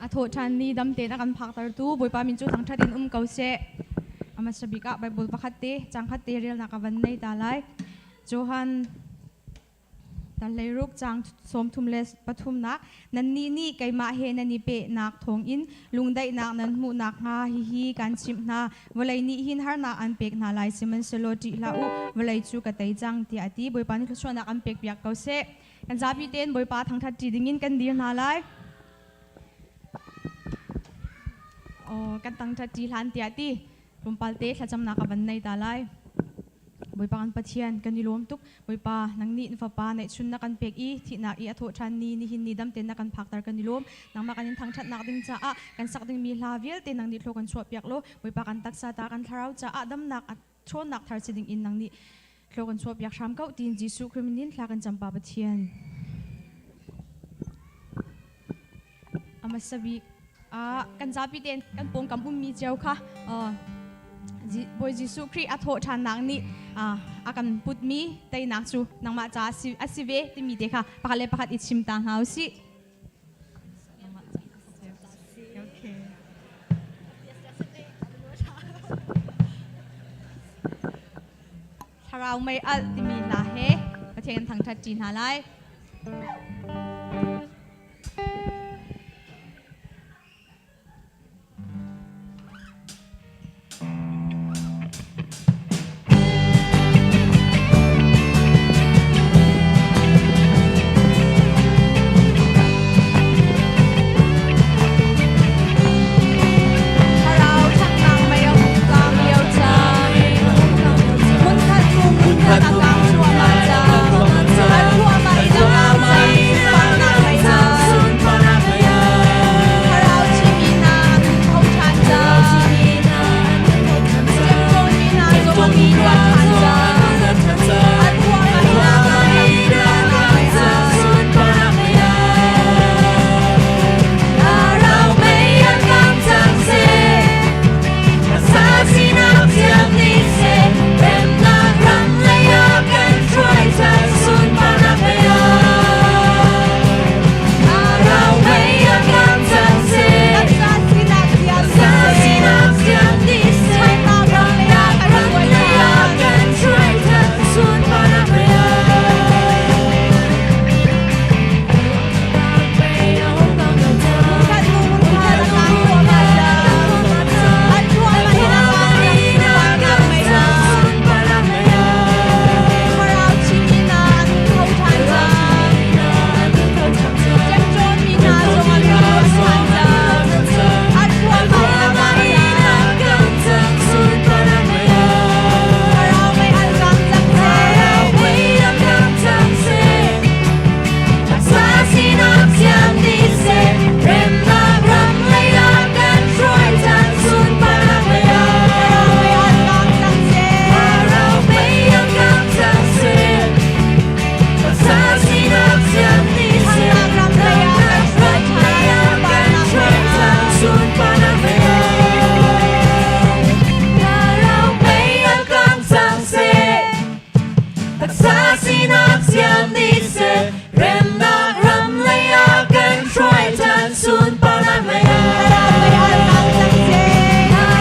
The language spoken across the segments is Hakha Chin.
A thawh ṭhan ni dam tein a kan phaktertu Bawipa min cu thangṭhat in um ko seh. A hmasa bik ah Baibal pakhat te, caang khat te relnak a van nei ta lai. Johan Hleiruk caang 33nak Nannih nih keimah he nan i pehnak thawngin lungdaihnak nan hmuh nakhnga hihi kan chimh hna. Vawlei nih hin harnak an pek hna lai, sihmanhsehlaw ṭih hlah u, vawlei cu ka tei cang, tiah a ti. Bawipa nih thluachuahnak an pekpiak ko seh. Kan zapi tein Bawipa thangṭhat ṭi dingin kan dir hna lai. Oh, kan thangṭhat ṭi hlan tiah ti. Tlawmpal te thlacamnak a van nei ta lai. Bawipa kan Pathian, kan i lawm tuk. Bawipa, nang nih na fapa neihchun na kan pek i thihnak i a thawh ṭhan ni nihin ni dam tein na kan phakter kan i lawm. Nangmah kan in thangṭhatnak ding caah kan sak dingmi hla vialte nang nih thlaw kan chuahpiak law Bawipa kan taksa ta kan thlarau caah damnak a ṭhawnnak thar si ding in nang nih thlaw kan chuahpiak hram ko tiin Jesuh Khrih min in thla kan cam pa Pathian. A hmasa bik ah kan zapi tein kan pawngkam ummi cio kha Bawi Jesuh Khrih a thawh ṭhannak nih a kan putmi teinak cu nangmah ca a si ve timi te kha pakhat le pakhat i chim ta hna u sih. Thlarau mei alh timi hla he Pathian thangṭhat ṭi hna lai. Thlarau ṭhatnak mei a hung kang lio caan hmunkhat hnu hmunkhat a kang thluahmah caan a thluahmah in a kang cang sunparnak mei Thlarau chimi hna an hung tho ṭhan cang ṭemṭawnmi hna zong an hung luat ṭhan cang a thluahmah in a kang cang sunparnak mei. Thlarau mei a kang cang seh, Asasinak thiang ni seh, Remnak ram lei ah kan hruai ṭhan sunparnak mei ah. Thlarau mei a kang cang seh, Asasinak thiang ni seh, Asasinak thiang ni seh, Remnak ram lei ah Remnak kan ram hruai lei ṭhan. ah kan hruai ṭhan sunparnak mei ah. Hmunkhat hnu hmunkhat a kang thluahmah cang. A thluahmah in a kang cang sunparnak mei ah. Thlarau chimi hna an hung tho ṭhan cang. Ṭemṭawnmi hna zong an hung luat ṭhan cang. A thluahmah in a kang cang. Thlarau mei al kang cang seh. Asasinak siam ni seh, remnak ram lei ah kan hruai cang sunparnak lei ah. Thlarau mei al kang cang seh. Thlarau mei a kang cang seh, asasinak siam ni seh, Thangnak ram lei ah kan hruai ram lei ṭhan ah kan sunparnak hruai mei cang ah. sunparnak lei ah. Thlarau mei a kang cang seh, Taksa sinak siam ni seh, remnak ram lei ah kan hruai ṭhan sunparnak lei ah.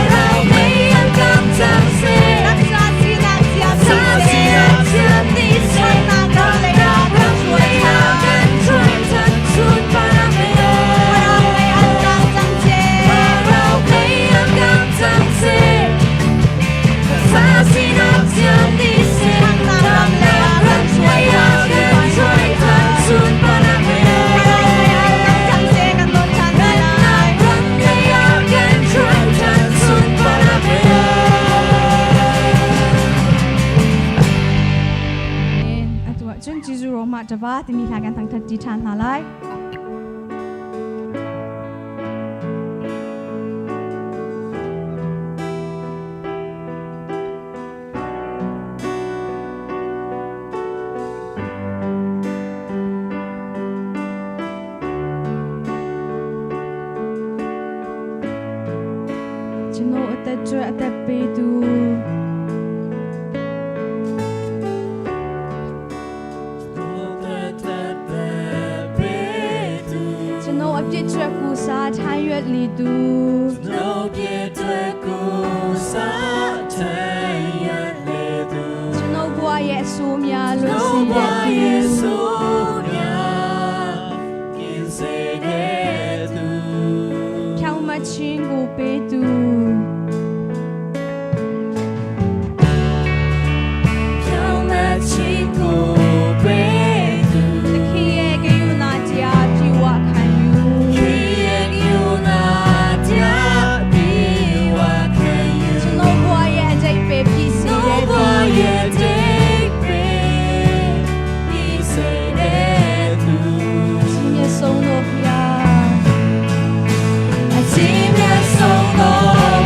Thlarau mei al kang cang seh. Thlarau mei al kang cang seh, Taksa sinak siam ni taksa seh. sinak siam ni seh, Thangnak ram lei ah remnak kan ram hruai lei ah ṭhan. kan hruai ṭhan sunparnak lei ah. Thlarau mei al kang cang seh. Thlarau mei al kang cang seh, Thangnak ram lei ah kan hruai ṭhan sunparnak mei ah. Thlarau mei al kang cang seh kan nawn ṭhan hna lai. Amen. Atu ahcun Jesuh Roma ṭava timi hla kan thangṭhat ṭi ṭhan hna lai. Chino ate ate pe tu. ကျွန်ုပ်အပြစ်ထွက်ကူစားထိုင်းရွက်လီသူ ကျွန်ုပ်ပြည့်တွေ့ကူစားထရလေသူ ကျွန်ုပ်ဘဝရဲ့အဆိုးများလွတ် နှု စေ တ်ပါ တဲ့ ယေ သူ ရှုများကင်းစေတဲ့သူ ဖြောင်းမချင်းကိုပေးသူ ဖြောင်းမချင်းကိုပေးသူ သခင်ရဲ့ကရုဏာတရားပြုဝခံယူ ခရီးရဲ့ကရုဏာတရားပြဝခံယူ ကျွန်ုပ်ဘဝရဲ့အကြိတ်ပဲပြည့်စေ နှု တဲ့သူ တ်ပါရဲ့တိတ်ပေပြည့်စေတဲ့သူ ရှင်မြတ်ဆုံးတော်ဖျား အချင်းမြတ်ဆုံးတော်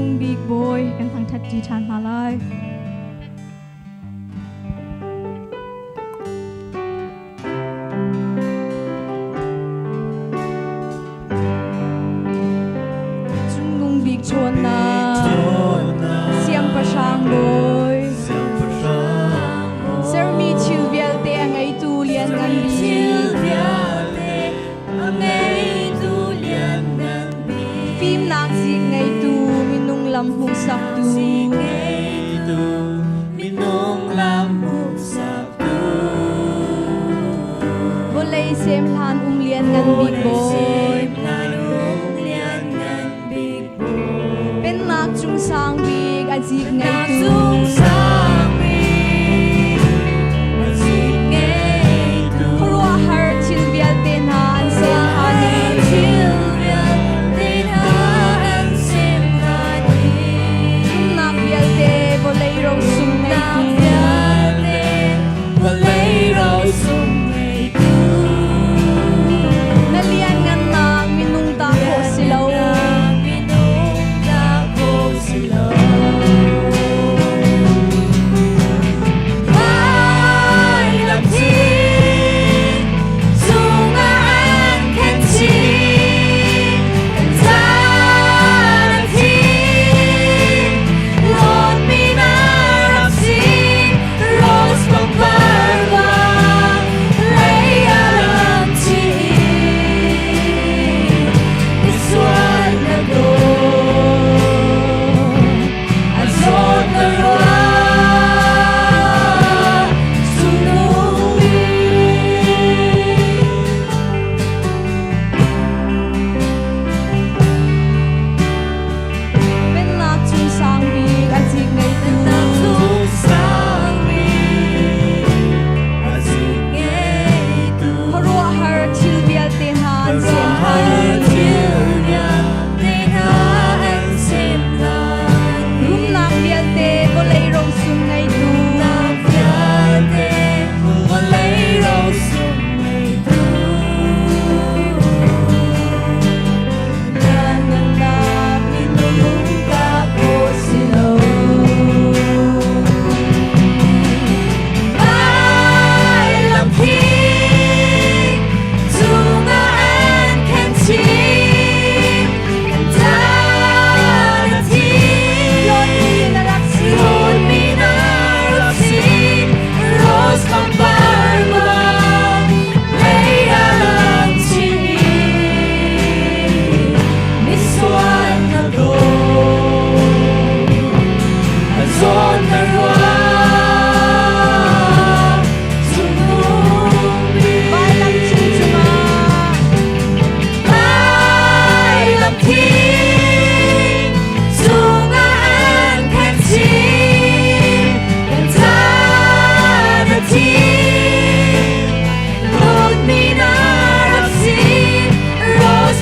Cungnung bik Bawi kan thangṭhat ṭi ṭhan hna lai. Cungnung bik ṭhawnnak, Siangpahrang Bawi, sermi thil vialte a ngeitu lianngan bik, fimnak zik ngeitu minung lam hmuhsaktu, Vawlei sem hlan um lianngan bik Bawi. Pennak cung sang bik a zik ngeitu. Khuaruahhar thil vialte hna an sem hlan i. Rumnak vialte vawlei rosung ngeitu. Na lianngannak minung ta khawh si lo. Pennak cung sang bik a zik ngeitu. Khuaruahhar thil vialte hna an sem Rumnak vialte vawlei rosung ngeitu. Vailam thing cungah Rose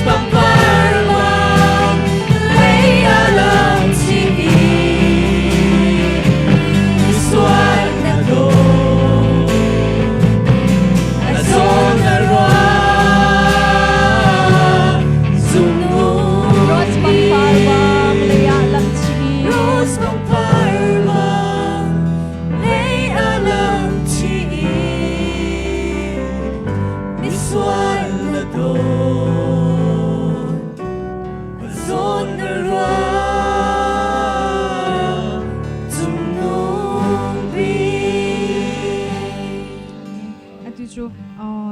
pangpar bang lei ah lam chih i Atu cu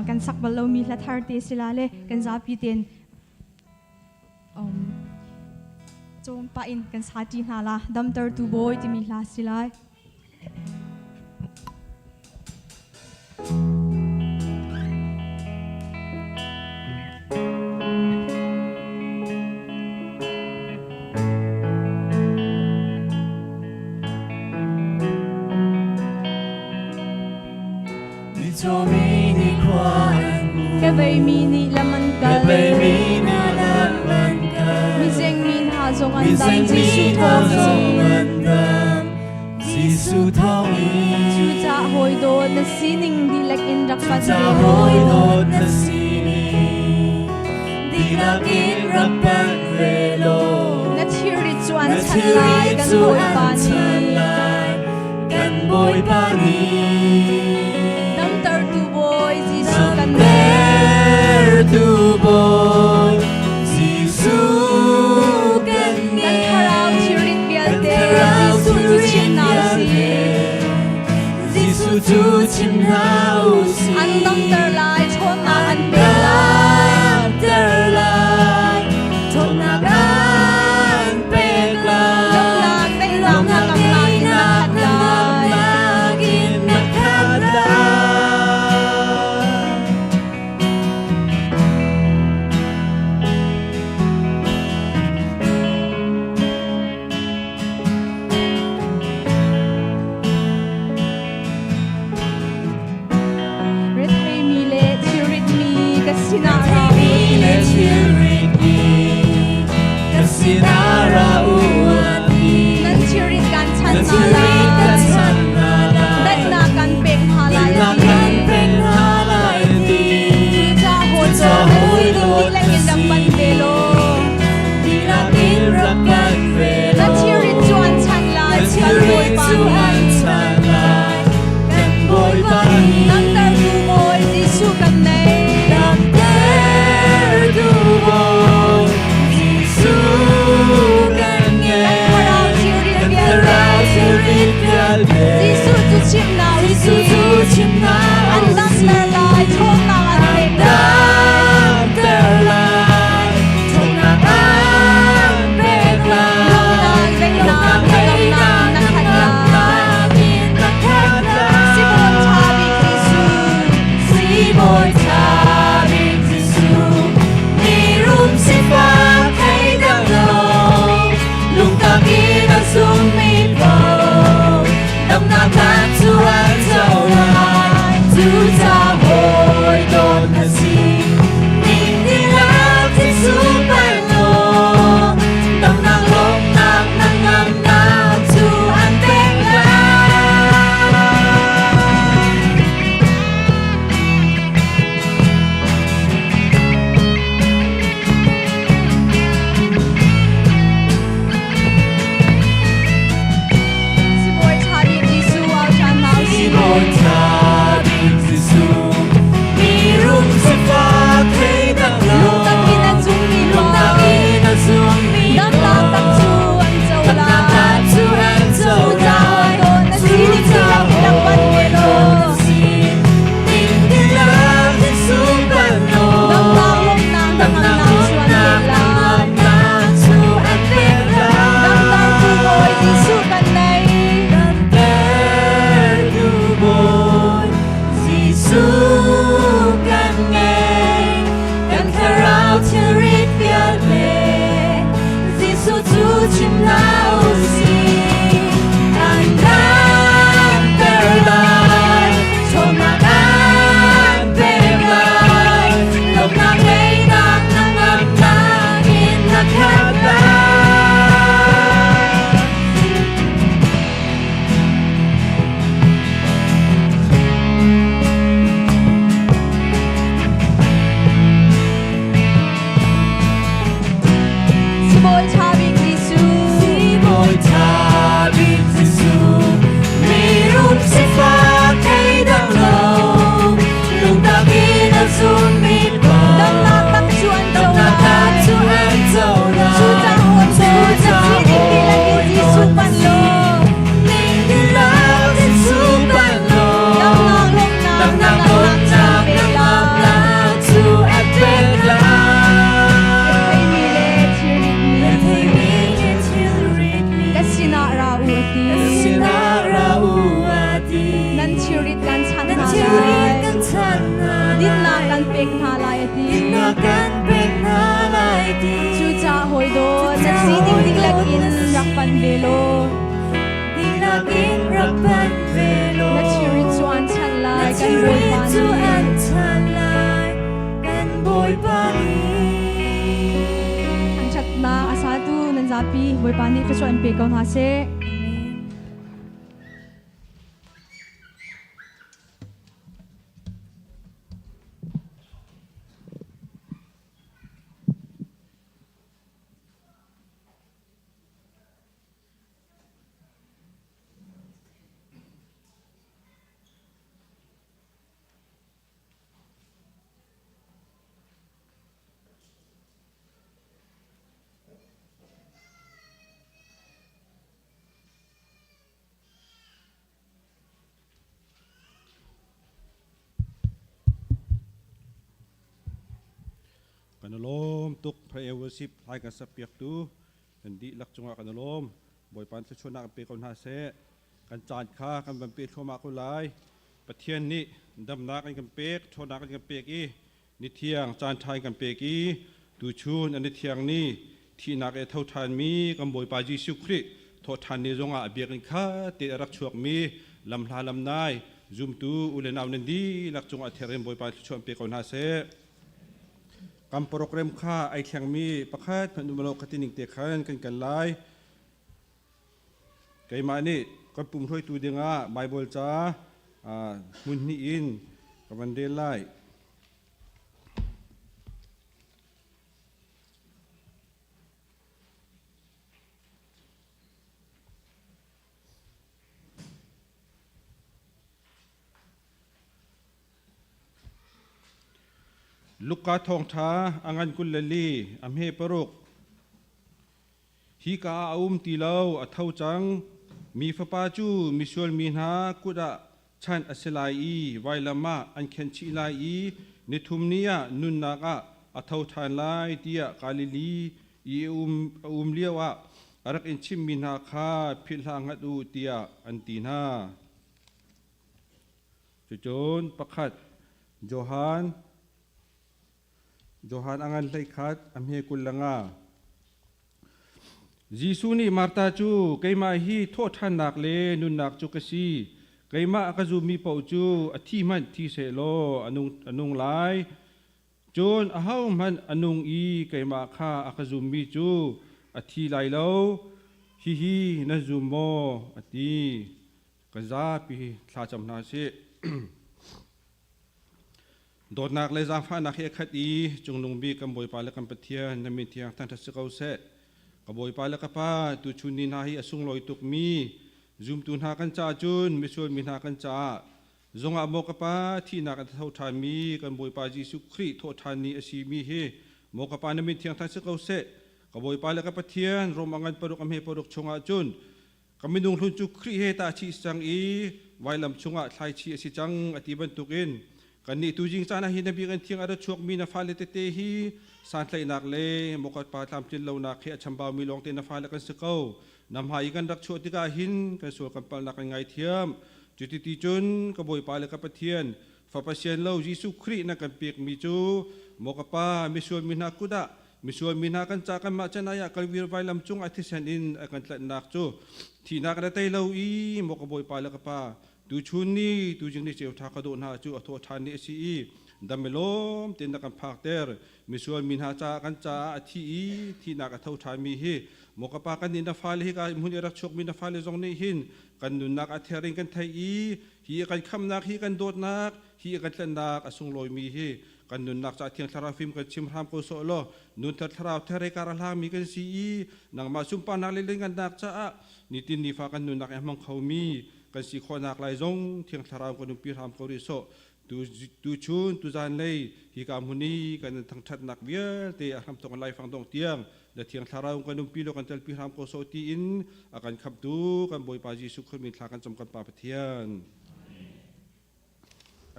kan sak bal lomi hla thar te sila le kan zapi ten cawm pah in kan sa ṭi hna la. Damtertu Bawi timi hla si lai. Ka veimi nih lam an kal. Mizengmi hna zong an dam. Jesuh thawngin. Cucaah hawi dawt na sining dihlak in rak pan ve law. Na thilrit cu an an Na chan lai thilri kan cu Bawipa an chan nih. lai kan Bawipa nih. Damtertu Bawi Jesuh kan ngei. Damtertu Bawi Jesuh kan Kan ngei. thlarau thilrit Kan vialte thlarau Jesuh cu thilrit chim hna usih. vialte Jesuh cu chim hna usih. An damter lai, ṭhawnnak an An pek lai. damter lai, ṭhawnnak an pek lai. Lawmhnak, daihnak, Lawmhnak, hnangamnak in na daihnak, khat lai. hnangamnak in na khat lai. Retheimi le thilritmi ka sinah ra u Retheimi le ti. thilritmi ka sinah ra u a ti. Nan thilrit kan chan Nan hna thilrit kan lai. chan hna lai. Daihnak kan pek hna lai a Daihnak ti. kan pek hna lai a ti. Cucaah hawi Cucaah dawt na hawi sining dawt dihlak na in rak pan ve sining law. dihlak in rak kan ve Na law. thilrit cu an chan lai Na kan thilrit Bawipa cu nih. an chan lai kan Bawipa nih. Damtertu Bawi Jesuh kan nei. Damtertu Bawi Jesuh kan Kan ngei. thlarau thilrit Kan vialte. thlarau thilrit vialte. Jesuh cu chim hna Jesuh usih. cu chim hna An usih. damter lai, ṭhawnnak an An pek lai. damter lai, ṭhawnnak an pek lai. Lawmhnak, daihnak, Lawmhnak, hnangamnak in na khat lai. hnangamnak in na khat lai. Sibawi ṭha bik Jesuh. Sibawi ṭha bik Jesuh, mirum sifak thei dang lo, lungtak in a zummi paoh, damnak caan cu an co lai. Cucaah hawi dawt na si, ning dihlak Jesuh pan law, damnak lawmhnak hnangamnak cu an pek lai. Sibawi ṭha bik Jesuh au ṭhan hna usih. Sibawi ṭha bik Jesuh, mirum sifak thei dang lo, Lungtak in a zummi lungtak paoh, in a zummi damnak tak cu an co damnak lai. tak cu an co Cucaah lai. hawi dawt na sining Cucaah dihlak in rak pan ve hawi dawt law. na sining dihlak Jesuh pan law, Damnak lawmhnak damnak hnangamnak cu an lawmhnak pek lai. hnangamnak cu an pek lai. Damtertu Bawi Jesuh kan nei. Damtertu Bawi Jesuh kan ngei, kan thlarau thilrit vialte, Jesuh cu chim hna usih. An damter lai, ṭhawnnak an pek lai, lawmhnak daihnak hnangamnak in na khat lai. Sibawi ṭha bik Jesuh. Sibawi ṭha bik Jesuh, mirum sifak thei dang lo, lungtak in a zummi paoh, Damnak tak cu an co damnak tak lai. cu an co lai. Cucaah hawi dawt na sining dihlak in Jesuh pan law. Ning dihlak Jesuh pan law, Damnak lawmhnak damnak hnangamnak cu an lawmhnak pek lai. hnangamnak cu an pek lai. Retheimi le thilritmi Retheimi le thilritmi ka sinah ra u a ti. ka sinah ra u a ti. Nan thilrit kan chan Nan hna thilrit lai. kan chan hna lai. Dinnak kan pek hna lai a ti. Dinnak kan pek hna lai ti. Cucaah hawi dawt na Cucaah sining hawi dihlak dawt in na rak pan ve law. Dihlak in rak pan ve law. Na thilrit cu an chan Na lai kan thilrit Bawipa cu nih. an chan lai kan Bawipa nih. Thangṭhatnak a satu nan zapi Bawipa nih thluachuah in pe ko hna seh. Amen. Kan i lawm tuk. Pray and worship hlai kan sak piaktu kan dihlak cungah kan i lawm. Bawipa thluachuahnak in pe ko hna seh. Kan caan kha kan van pe thluahmah ko lai. Pathian nih damnak an kan pek, ṭhawnnak an kan pek i nithiang caan ṭha in kan pek i tuchun an nithiang ni thihnak e tho ṭhanmi kan Bawipa Jesuh Khrih thawhṭhan ni zongah a biakinn khat te a rak chuakmi lamhla lamnai zumtu u le nau nan dihlak cungah ther in Bawipa thluachuah pe ko hna seh. Kan program kha ai thlengmi pakhat hmanh um lo kha ning te khan kan kal lai. Keimah nih kan pum hruaitu dingah Baibal ca hmun hnih in ka van rel lai. Luka thawngṭha a ngan 24 a hme paruk. Hika ah a um ti lo, a tho cang. Mi Fapa cu misual mi hna kut ah chanh a si lai i vailam ah an khenhchih lai i nithum ni ah nunnak ah a tho ṭhan lai tiah Galilee i a um lioah a rak in chimhmi hna kha philh hlah ngat u tiah an ti hna. Cucun pakhat Johan Johan a ngan 11 a hme 25. Jesuh nih Martha cu keimah hi thawhṭhannak le nunnak cu ka si. Keimah a ka zummi paoh cu a thi hmanh thi sehlaw a nung lai. Cun ahohmanh a nung i keimah kha a ka zummi cu a thi lai lo. Hihi nan zum maw? a ti. Kan zapi thlacam hna sih. Dawtnak le zaangfahnak he a khat i cungnung bik kan Bawipa le kan Pathian na min thiang thangṭhat si ko seh. Ka Bawipa le ka Pa, tuchun ni hna hi a sunglawi tukmi zumtu hna kan caah cun misual mi hna kan caah zongah maw ka Pa thihnak a tho ṭhanmi kan Bawipa Jesuh Khrih thawhṭhan ni a simi hi maw ka Pa na min thiang thang si ko seh. Ka Bawipa le ka Pathian Rom a ngan paruk a hme paruk chungah cun Ka minung hlun cu Khrih he tahchih cang i vailam chungah thlaichi a si cang a ti bantukin kannih tuzing caan ah hi na biakinn thiang a ra chuakmi na fale tete hi santlaihnak le mokat pa tlamtlin lonak he a chambaumi lawngte na fale kan si ko. Na hmai i kan rak chuah tikah hin kan sual kan palhnak kan ngaithiam. Cuti ti cun ka Bawipa le ka Pathian Fapa sian lo Jesuh Khrih na kan pekmi cu maw ka Pa misual mi hna kut ah misual mi hna kan ca kanmah canai ah kalvir vailam cung a thisen in a kan tlanhnak cu thihnak na tei lo i maw ka Bawipa le ka Pa tuchun ni tuzing ni ceu ṭha ka dawh hna cu a thawh ṭhan ni a si i dam i lawm tein na kan phakter misual mi hna caah kan caah a thi i thihnak a tho ṭhanmi hi maw ka Pa kan nih na fale hi ka hmun i rak chuakmi na fale zong nih hin kan nunnak a ther in kan theih i Hi a kan khamnak hi kan dawtnak, hi a kan tlanhnak a sunglawimi hi kan nunnak ca Thiang Thlarau fim kan chim hram ko sawh law nunthar thlarau there kar a hlangmi kan si i nangmah sunparnak le lianngannak caah nitin nifa kan nunnak i a hmang khomi kan si khawhnak lai zong Thiang Thlarau kan umpi hram ko rih sawh. Tuchun tuzan lei hika hmun i kan thangṭhatnak vialte a hramthawk in laifang dongh tiang na Thiang Thlarau kan umpi law kan telpi hram ko sawh tiin a kan khamhtu kan Bawipa Jesuh Khrih min thla kan cam kan Pa Pathian.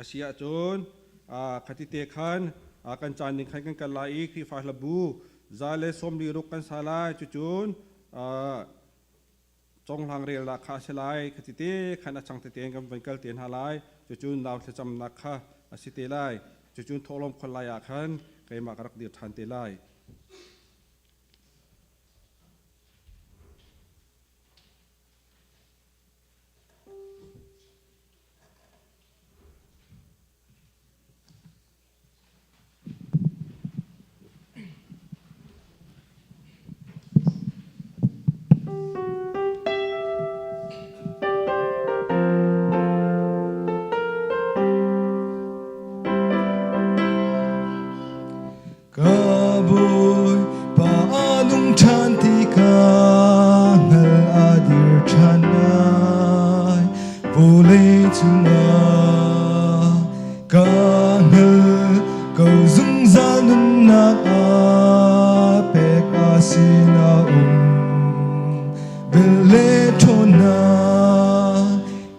A si ahcun khati te khan kan caan ning khan kan kal lai i Khrihfa hlabu 146 kan sa lai cucun conghlang relnak kha a si lai khati te khan a chang tete in kan van kal te hna lai cucun nau thlacamnak kha a si te lai cucun thawhlawm khol lai ah khan keimah ka rak dir ṭhan te lai. Ka Bawipa a nung ṭhan ti ka hngal a dir ṭhan lai vawlei cungah ka hngal ko zungzal nunnak a pek a sinah um vel le ṭhawnnak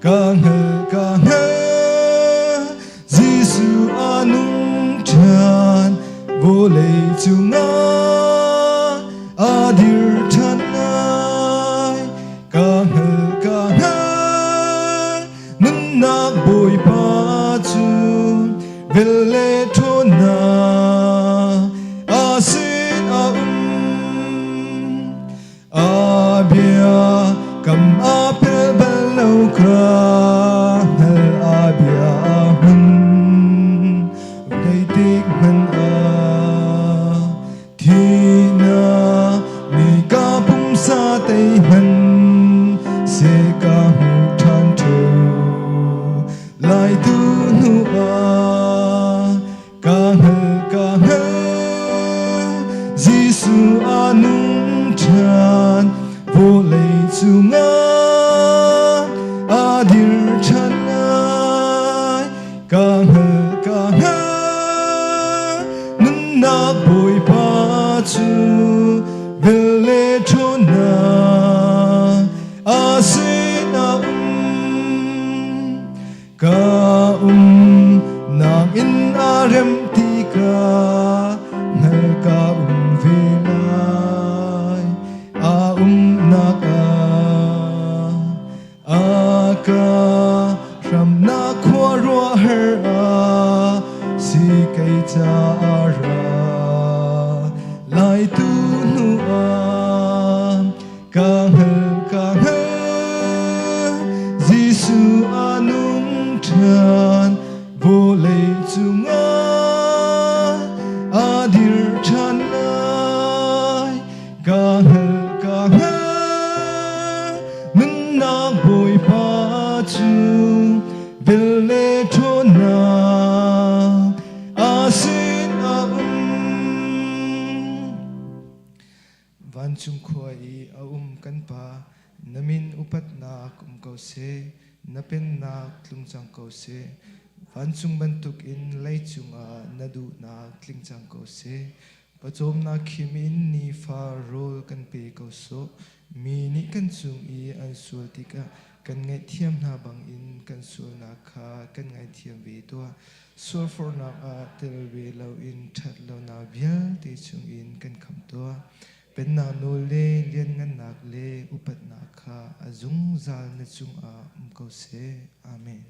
ka hngal ka hngal Jesuh a nung ṭhan vawlei cungah. Nunnak Bawipa cu velhle ṭhawnnak a sin a um. A bia kam a pel bal lo kha hngal a bia a hmun. Zeitik hmanh ah Thihnak nih ka pumsa tei hmanh seh ka hmu ṭhan ṭheo. Lai tu hnu ah ka hngal ka hngal Jesuh a nung ṭhan vawlei cungah a dir ṭhan lai. Ka hngal ka hngal nunnak Bawipa cu velhle ṭhawnnak a sinah um. Ka umnak in a rem ti ka hngal ka um ve lai. A umnak ah A ka hramnak khuaruahhar ah si kei caah ra lai tu hnu ah ka hngal ka hngal Jesuh a nung ṭhan vawlei cungah a dir ṭhan lai Ka hngal ka hngal nunnak Bawipa cu velhle ṭhawnnak a sin a um. Vancung khua i a um kan Pa, na min upatnak um ko seh, na pennak tlung cang ko seh. Vancung bantukin leicung ah na duhnak tling cang ko seh. Pawcawmnak khim in nifa rawl kan pe ko sawh. Mi nih kan cung i an sual tikah kan ngaihthiam hna bangin kan sualnak kha kan ngaithiam ve tuah. Sualforhnak ah tel ve loin ṭhat lonak vialte chungin kan khamh tuah. Pennak nawl le lianngannak le upatnak kha a zungzal na cungah um ko seh. Amen.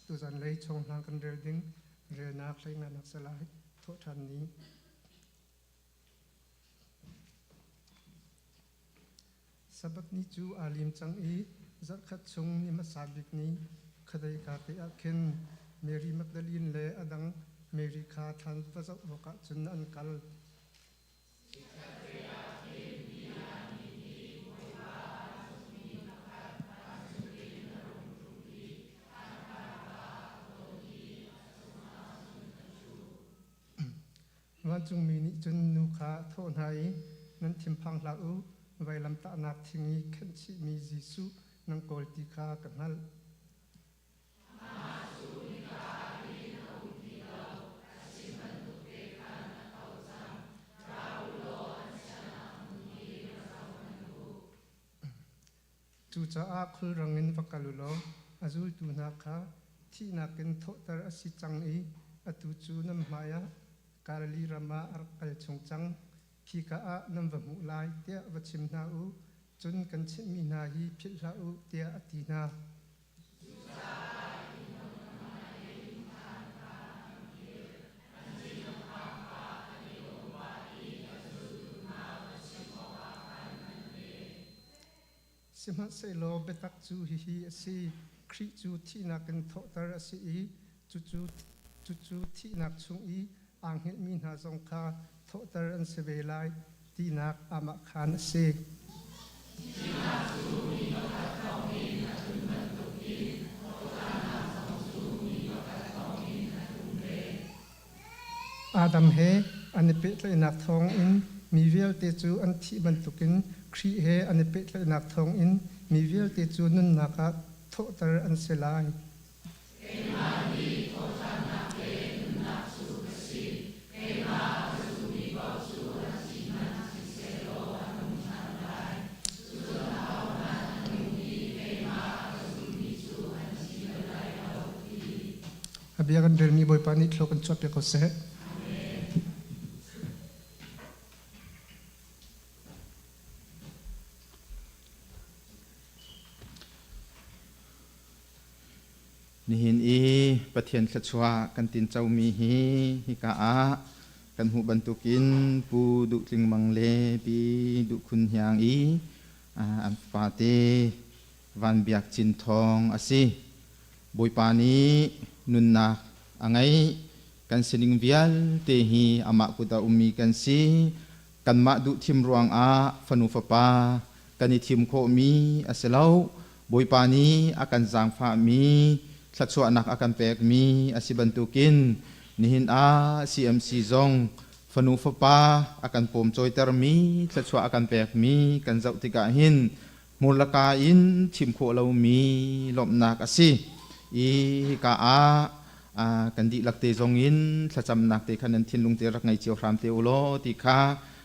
Tuzan lei chonghlang kan rel ding relnak hleinganak salai thawhṭhan ni. Sabbath ni cu aa lim cang i zarhkhat chung ni hmasa bik ni khuadei te ah khin Mary Magdalene le a dang Mary kha thlan va zoh awkah cun an kal. Vancungmi nih cun nu kha a thawh hna i, Nan thinphang hlah u, vailamtahnak thing i khenh chihmi Jesuh nan kawl ti kha ka hngalh. Cucaah khulrang in va kal u law a zultu hna kha thihnak in thawhter a si cang i atu cu nan hmaiah Galilee ram ah a rak kal chung cang. Khika ah nan va hmuh lai, tiah va chim hna u. Cun kan chimhmi hna hi philh hlah u, tiah a ti hna. Sihmanhsehlaw biatak cu hihi a si: Khrih cu thihnak in thawhter a si i cucu thihnak chung i aa hngilhmi hna zong kha thawhter an si ve lai tinak aamahkhan a si. Adam he an i pehtlaihnak thawngin mi vialte cu an thih bantukin Khrih he an i pehtlaihnak thawngin mi vialte cu nunnak ah thawhter an si lai. A bia kan relmi Bawipa nih thlua kan chuahpiak ko seh. Nihin i Pathian thluachuah kan tincomi hi hika ah kan hmuh bantukin Pu Duh Tling Mang le Pi Duh Khun Hniang i an fate Van Biak Cin Thawng a si. Bawipa nih nunnak a ngeih. Kan sining vialte hi amah kut ah ummi kan si. Kanmah duhthim ruangah fanu fapa kan i thim khawhmi a si lo. Bawipa nih a kan zaangfahmi, thluachuahnak a kan pekmi a si bantukin nihin ah CMC zong fanu fapa a kan pawmcawitermi, thluachuah a kan pekmi kan zoh tikah hin hmurlaka in chim khawh lomi lawmhnak a si. I hika ah kan dihlak te zong in thlacamnak te kha nan thinlung te rak ngei cio hram te u law ti kha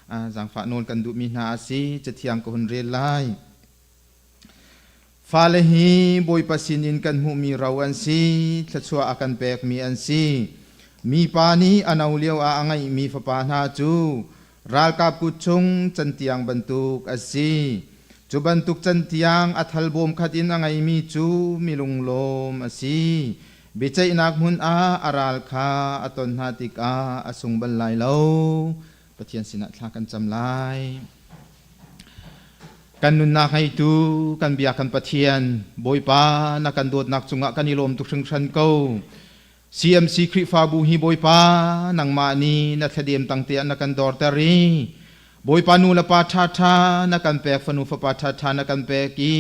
zaangfah nawl kan duhmi hna a si. Cathiang ka hun rel lai. Fale hi Bawipa sinin kan hmuhmi ro an si, thluachuah a kan pekmi an si. Mipa nih a no lio ah a ngeihmi fapa hna cu ralkap kut chung cantiang bantuk a si. Cu bantuk cantiang a thalbawm khat in a ngeimi cu mi lunglawm a si. Biaceihnak hmun ah a ral kha a ton hna tikah a sung bal lai lo. Pathian sinah thla kan cam lai. Kan nunnak ngeitu kan bia kan Pathian Bawipa na kan dawtnak cungah kan i lawm tuk hringhran ko. CMC Khrihfabu hi Bawipa nangmah nih na thladem tangte ah na kan dorter i Bawipa nu le pa ṭhaṭha na kan pek fanu fapa ṭhaṭha na kan pek i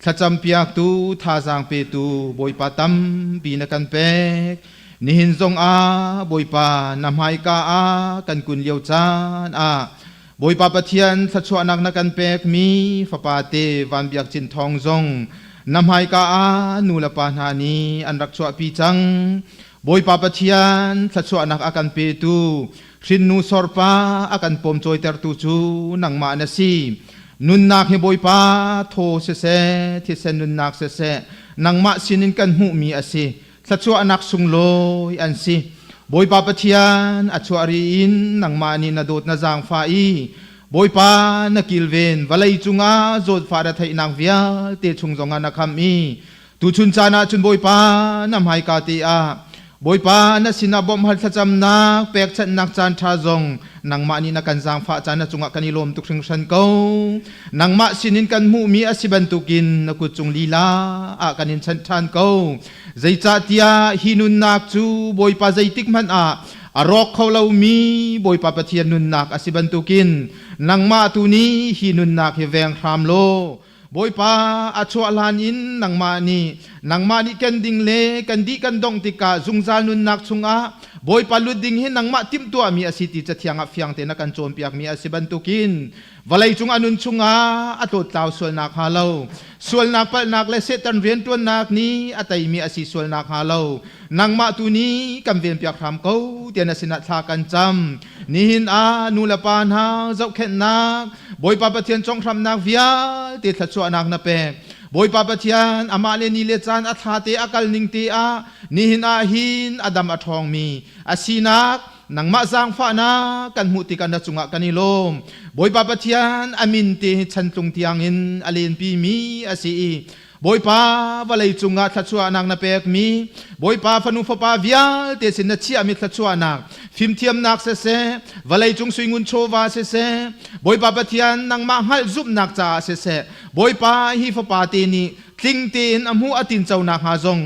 thlacam piaktu thazaang petu Bawipa tampi na kan pek. Nihin zong ah Bawipa na hmaika ah kan kun lio caan ah Bawipa Pathian thluachuahnak na kan pekmi fapa te Van Biak Cin Thawng zong na hmaika ah nu le pa hna nih an rak chuahpi cang. Bawipa Pathian thluachuahnak a kan petu hrinnu sorpa a kan pawmcawitertu cu nangmah na si. Nunnak hi Bawipa thaw siseh, thisen nunnak siseh, nangmah sinin kan hmuhmi a si. Thluachuahnak sunglawi an si. Bawipa Pathian a chuah ri in nangmah nih na dawt na zaangfah i Bawipa na kilven vawlei cungah zawtfah na theihnak vialte chung zongah na kham i tuchun caan ah cun Bawipa na hmaika te ah Bawipa na sinah bawmhhal thlacamnak pekchanhnak caan ṭha zong nangmah nih na kan zaangfah caan na cungah kan i lawm tuk hringhran ko. Nangmah sinin kan hmuhmi a si bantukin na kut cung lila ah kan in chanh ṭhan ko. Zeicahtiah hi nunnak cu Bawipa zeitik hmanh ah a rawk kho lomi Bawipa Pathian nunnak a si bantukin nangmah tu nih hi nunnak hi veng hram law Bawipa a chuah hlan in nangmah nih nangmah nih ken ding le kan dih kan dongh tikah zungzal nunnak chungah Bawipa lut ding hi nangmah timhtuahmi a si ti cathiang ah fiang tein a kan cawnpiakmi a si bantukin vawleicung a nun chungah a tlawttlau sualnak hnga lo sualnak palhnak le Satan rianṭuannak nih a teimi a si sualnak hnga lo nangmah tu nih kan venpiak hram ko tiah na sinah thla kan cam. Nihin ah nu le pa hna zohkhenhnak Bawipa Pathian conghramnak vialte thluachuahnak na pek. Bawipa Pathian amah le ni le caan a thla te a kal ning te ah nihin ah hin a dam a ṭhawngmi a sinak nangmah zaangfahnak kan hmuh tikah na cungah kan i lawm. Bawipa Pathian a min te hi chantlung tiangin a lenpimi a si i Bawipa vawlei cungah thluachuahnak na pekmi Bawipa fanu fapa vialte sin na chiahmi thluachuahnak fimthiamnak siseh, vawlei cung suingun chawva siseh, Bawipa Pathian nangmah hngalh zumhnak caah siseh, Bawipa hi fapa te nih tling tein a hmuh a tinco nakhnga zong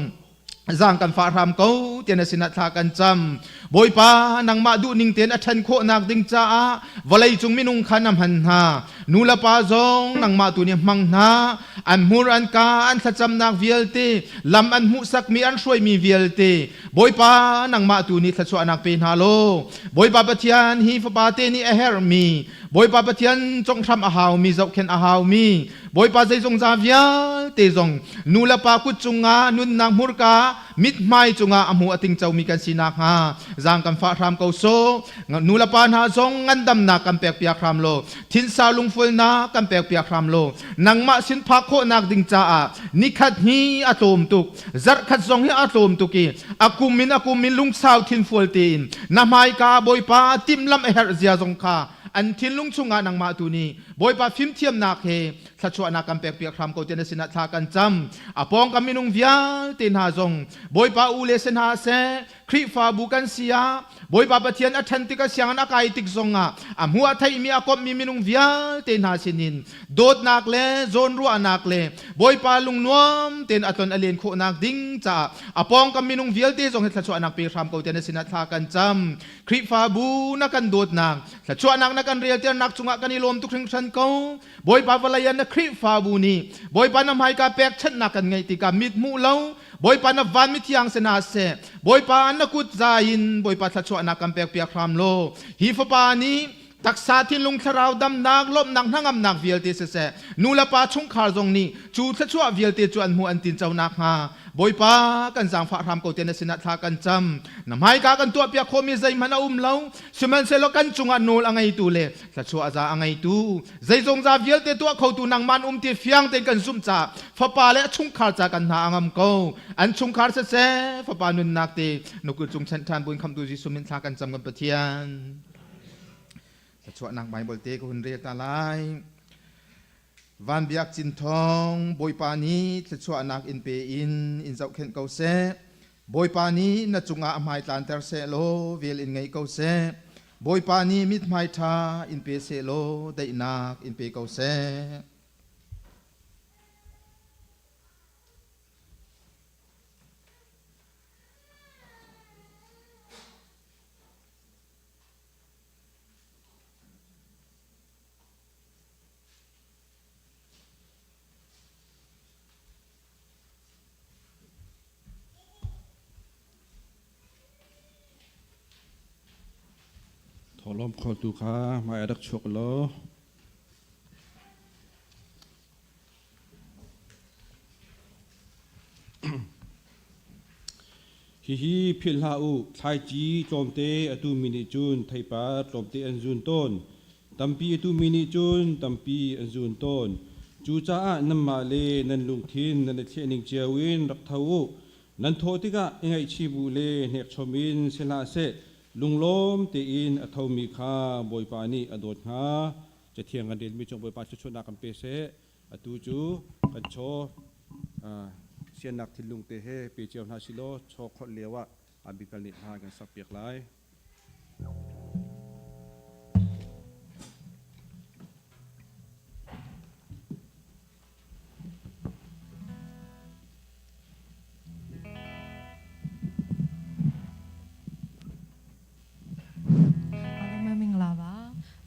zaang kan fah hram ko tiah na sinah thla kan cam. Bawipa nangmah duhning tein a ṭhan khawhnak ding caah vawlei cung minung kha na hman hna. Nu le pa zong nangmah tu nih hmang hna. An hmur an ka an thlacamnak vialte lam an hmuhsakmi an hruaimi vialte Bawipa nangmah tu nih thluachuahnak pe hna law Bawipa Pathian hi fapa te nih a herhmi Bawipa Pathian conghram a haumi zohkhenh a haumi Bawipa zeizong za vialte zong nu le pa kut cungah nunnak hmurka mithmai cungah a hmu a tingco mi kan si nakhnga zaang kan fah hram ko sawh. Nulepa hna zong ngandamnak kan pekpiak hram law thinsa lungfulnak kan pekpiak hram law nangmah sin phak khawhnak ding caah nikhat hi a tlawm tuk zarhkhat zong hi a tlawm tuk i a kum in a kum in lungsau thinfual tein na hmaika Bawipa timhlamh a herh zia zong kha an thinlung chungah nangmah tu nih Bawipa fimthiamnak he thluachuahnak kan pekpiak hram ko ti na sinah thla kan cam. A pawngkam minung vialte hna zong Bawipa u le si hna seh Khrihfabu kan si ah Bawipa Pathian a ṭhan tik a sianginn a kai tik zongah a hmu a theimi a komhmi minung vialte hna sinin dawtnak le zawnruahnak le Bawipa lungnuam tein a ton a len khawhnak ding caah a pawngkam minung vialte zong hi thluachuahnak pe hram ko tiah na sinah thla kan cam. Khrihfabu na kan dawtnak thluachuahnak na kan relternak cungah kan i lawm tuk hringhran ko. Bawipa vawlei ah na Khrihfabu nih Bawipa na hmaika pekchanhnak kan ngeih tikah mit hmuh lo Bawipa na van mithiang si hna seh Bawipa na kut za in Bawipa thluachuahnak kan pekpiak hram law hi fapa nih taksa thinlung thlarau damnak lawmhnak hnangamnak vialte siseh nu le pa chungkhar zong nih cu thluachuah vialte cu an hmuh an tinco nakhnga Bawipa kan zaangfah hram ko te na sinah thla kan cam na hmaika kan tuahpiak khawhmi zeihmanh a um lo sihmanhsehlaw kan cungah nawl a ngeitu le thluachuah za a ngeitu zeizong za vialte tuah khotu nangmah an um ti fiang tein kan zumh caah fapa le a chungkhar ca kan hna a ngam ko. An chungkhar siseh fapa nunnak te nukul cung chanh ṭhan buin khamtu Jesuh min thla kan cam kan Pathian. Thluachuahnak Bible te ka hun rel ta lai. Van Biak Cin Thawng Bawipa nih thluachuahnak in pe in in zohkhenh ko seh. Bawipa nih na cungah a hmai tlanter seh law vel in ngei ko seh. Bawipa nih mithmai ṭha in pe seh law daihnak in pe ko seh. Thawhlawm khawltu kha hmai a rak chuak law. Hihi philh hlah u, thlaici tlawmte a tumi nih cun theipar tlawmte an zun tawn. Tampi a tumi nih cun tampi an zun tawn. Cucaah nanmah le nan lungthin nan i thlehning cio in rak tho u. Nan thawh tikah i ngaihchih bu le hnekchom in si hlah seh, lunglawm tein a thomi kha Bawipa nih a dawt hna. Cathiang kan relmi cung Bawipa thluachuahnak kan pe seh. Atu cu kan chaw siannak thinlung te he pe cio hna silaw chaw kholh lio ah Abigail nih hla kan sakpiak lai. အားလုံးပဲမင်္ဂလာပါ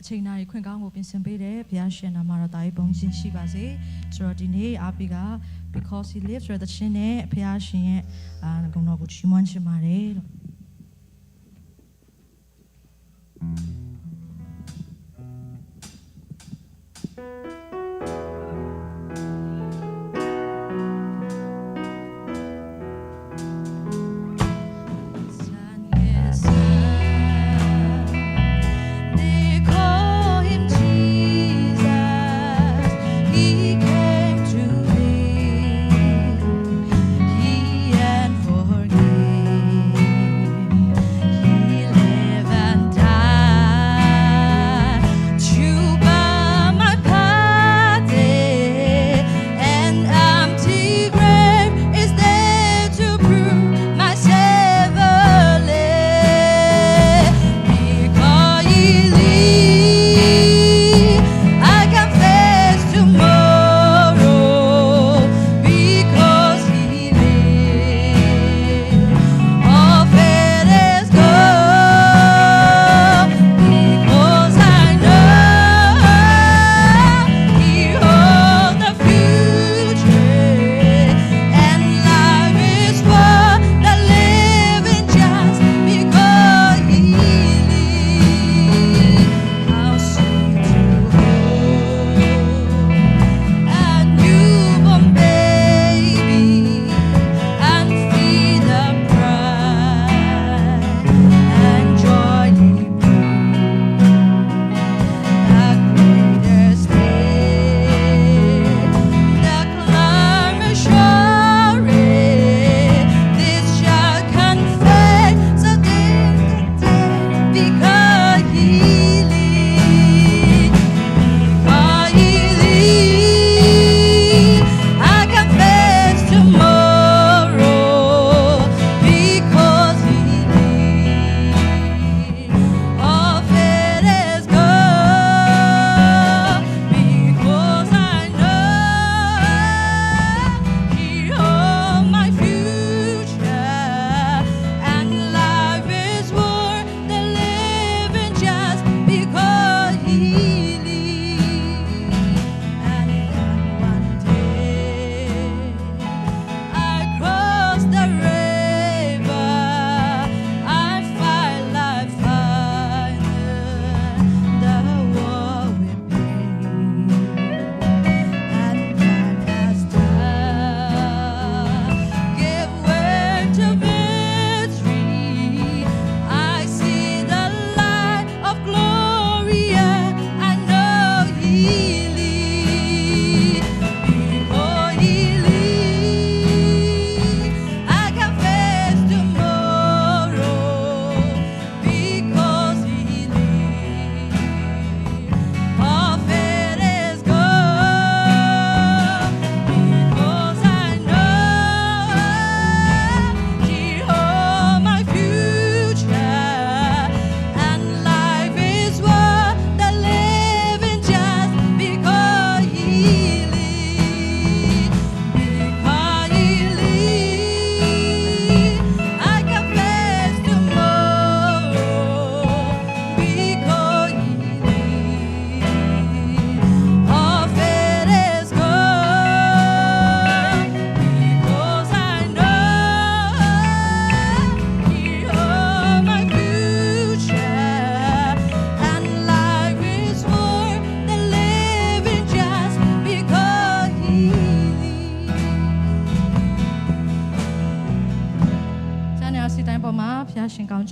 အချိန်နာရီခွင့်ကောင်းကိုပြင်ဆင်ပေးတဲ့ဘုရားရှင်နာမတော်တာကြီးပုံချင်းရှိပါစေဆိုတော့ဒီနေ့အားပေးက because he lives ဆိုတဲ့သခြင်းနဲ့ဘုရားရှင်ရဲ့အာဂုဏ်တော်ကိုချီးမွမ်းချင်ပါတယ်လို့ They call him Jesus. He came to live. He and forgive. He live and die to buy my pardon.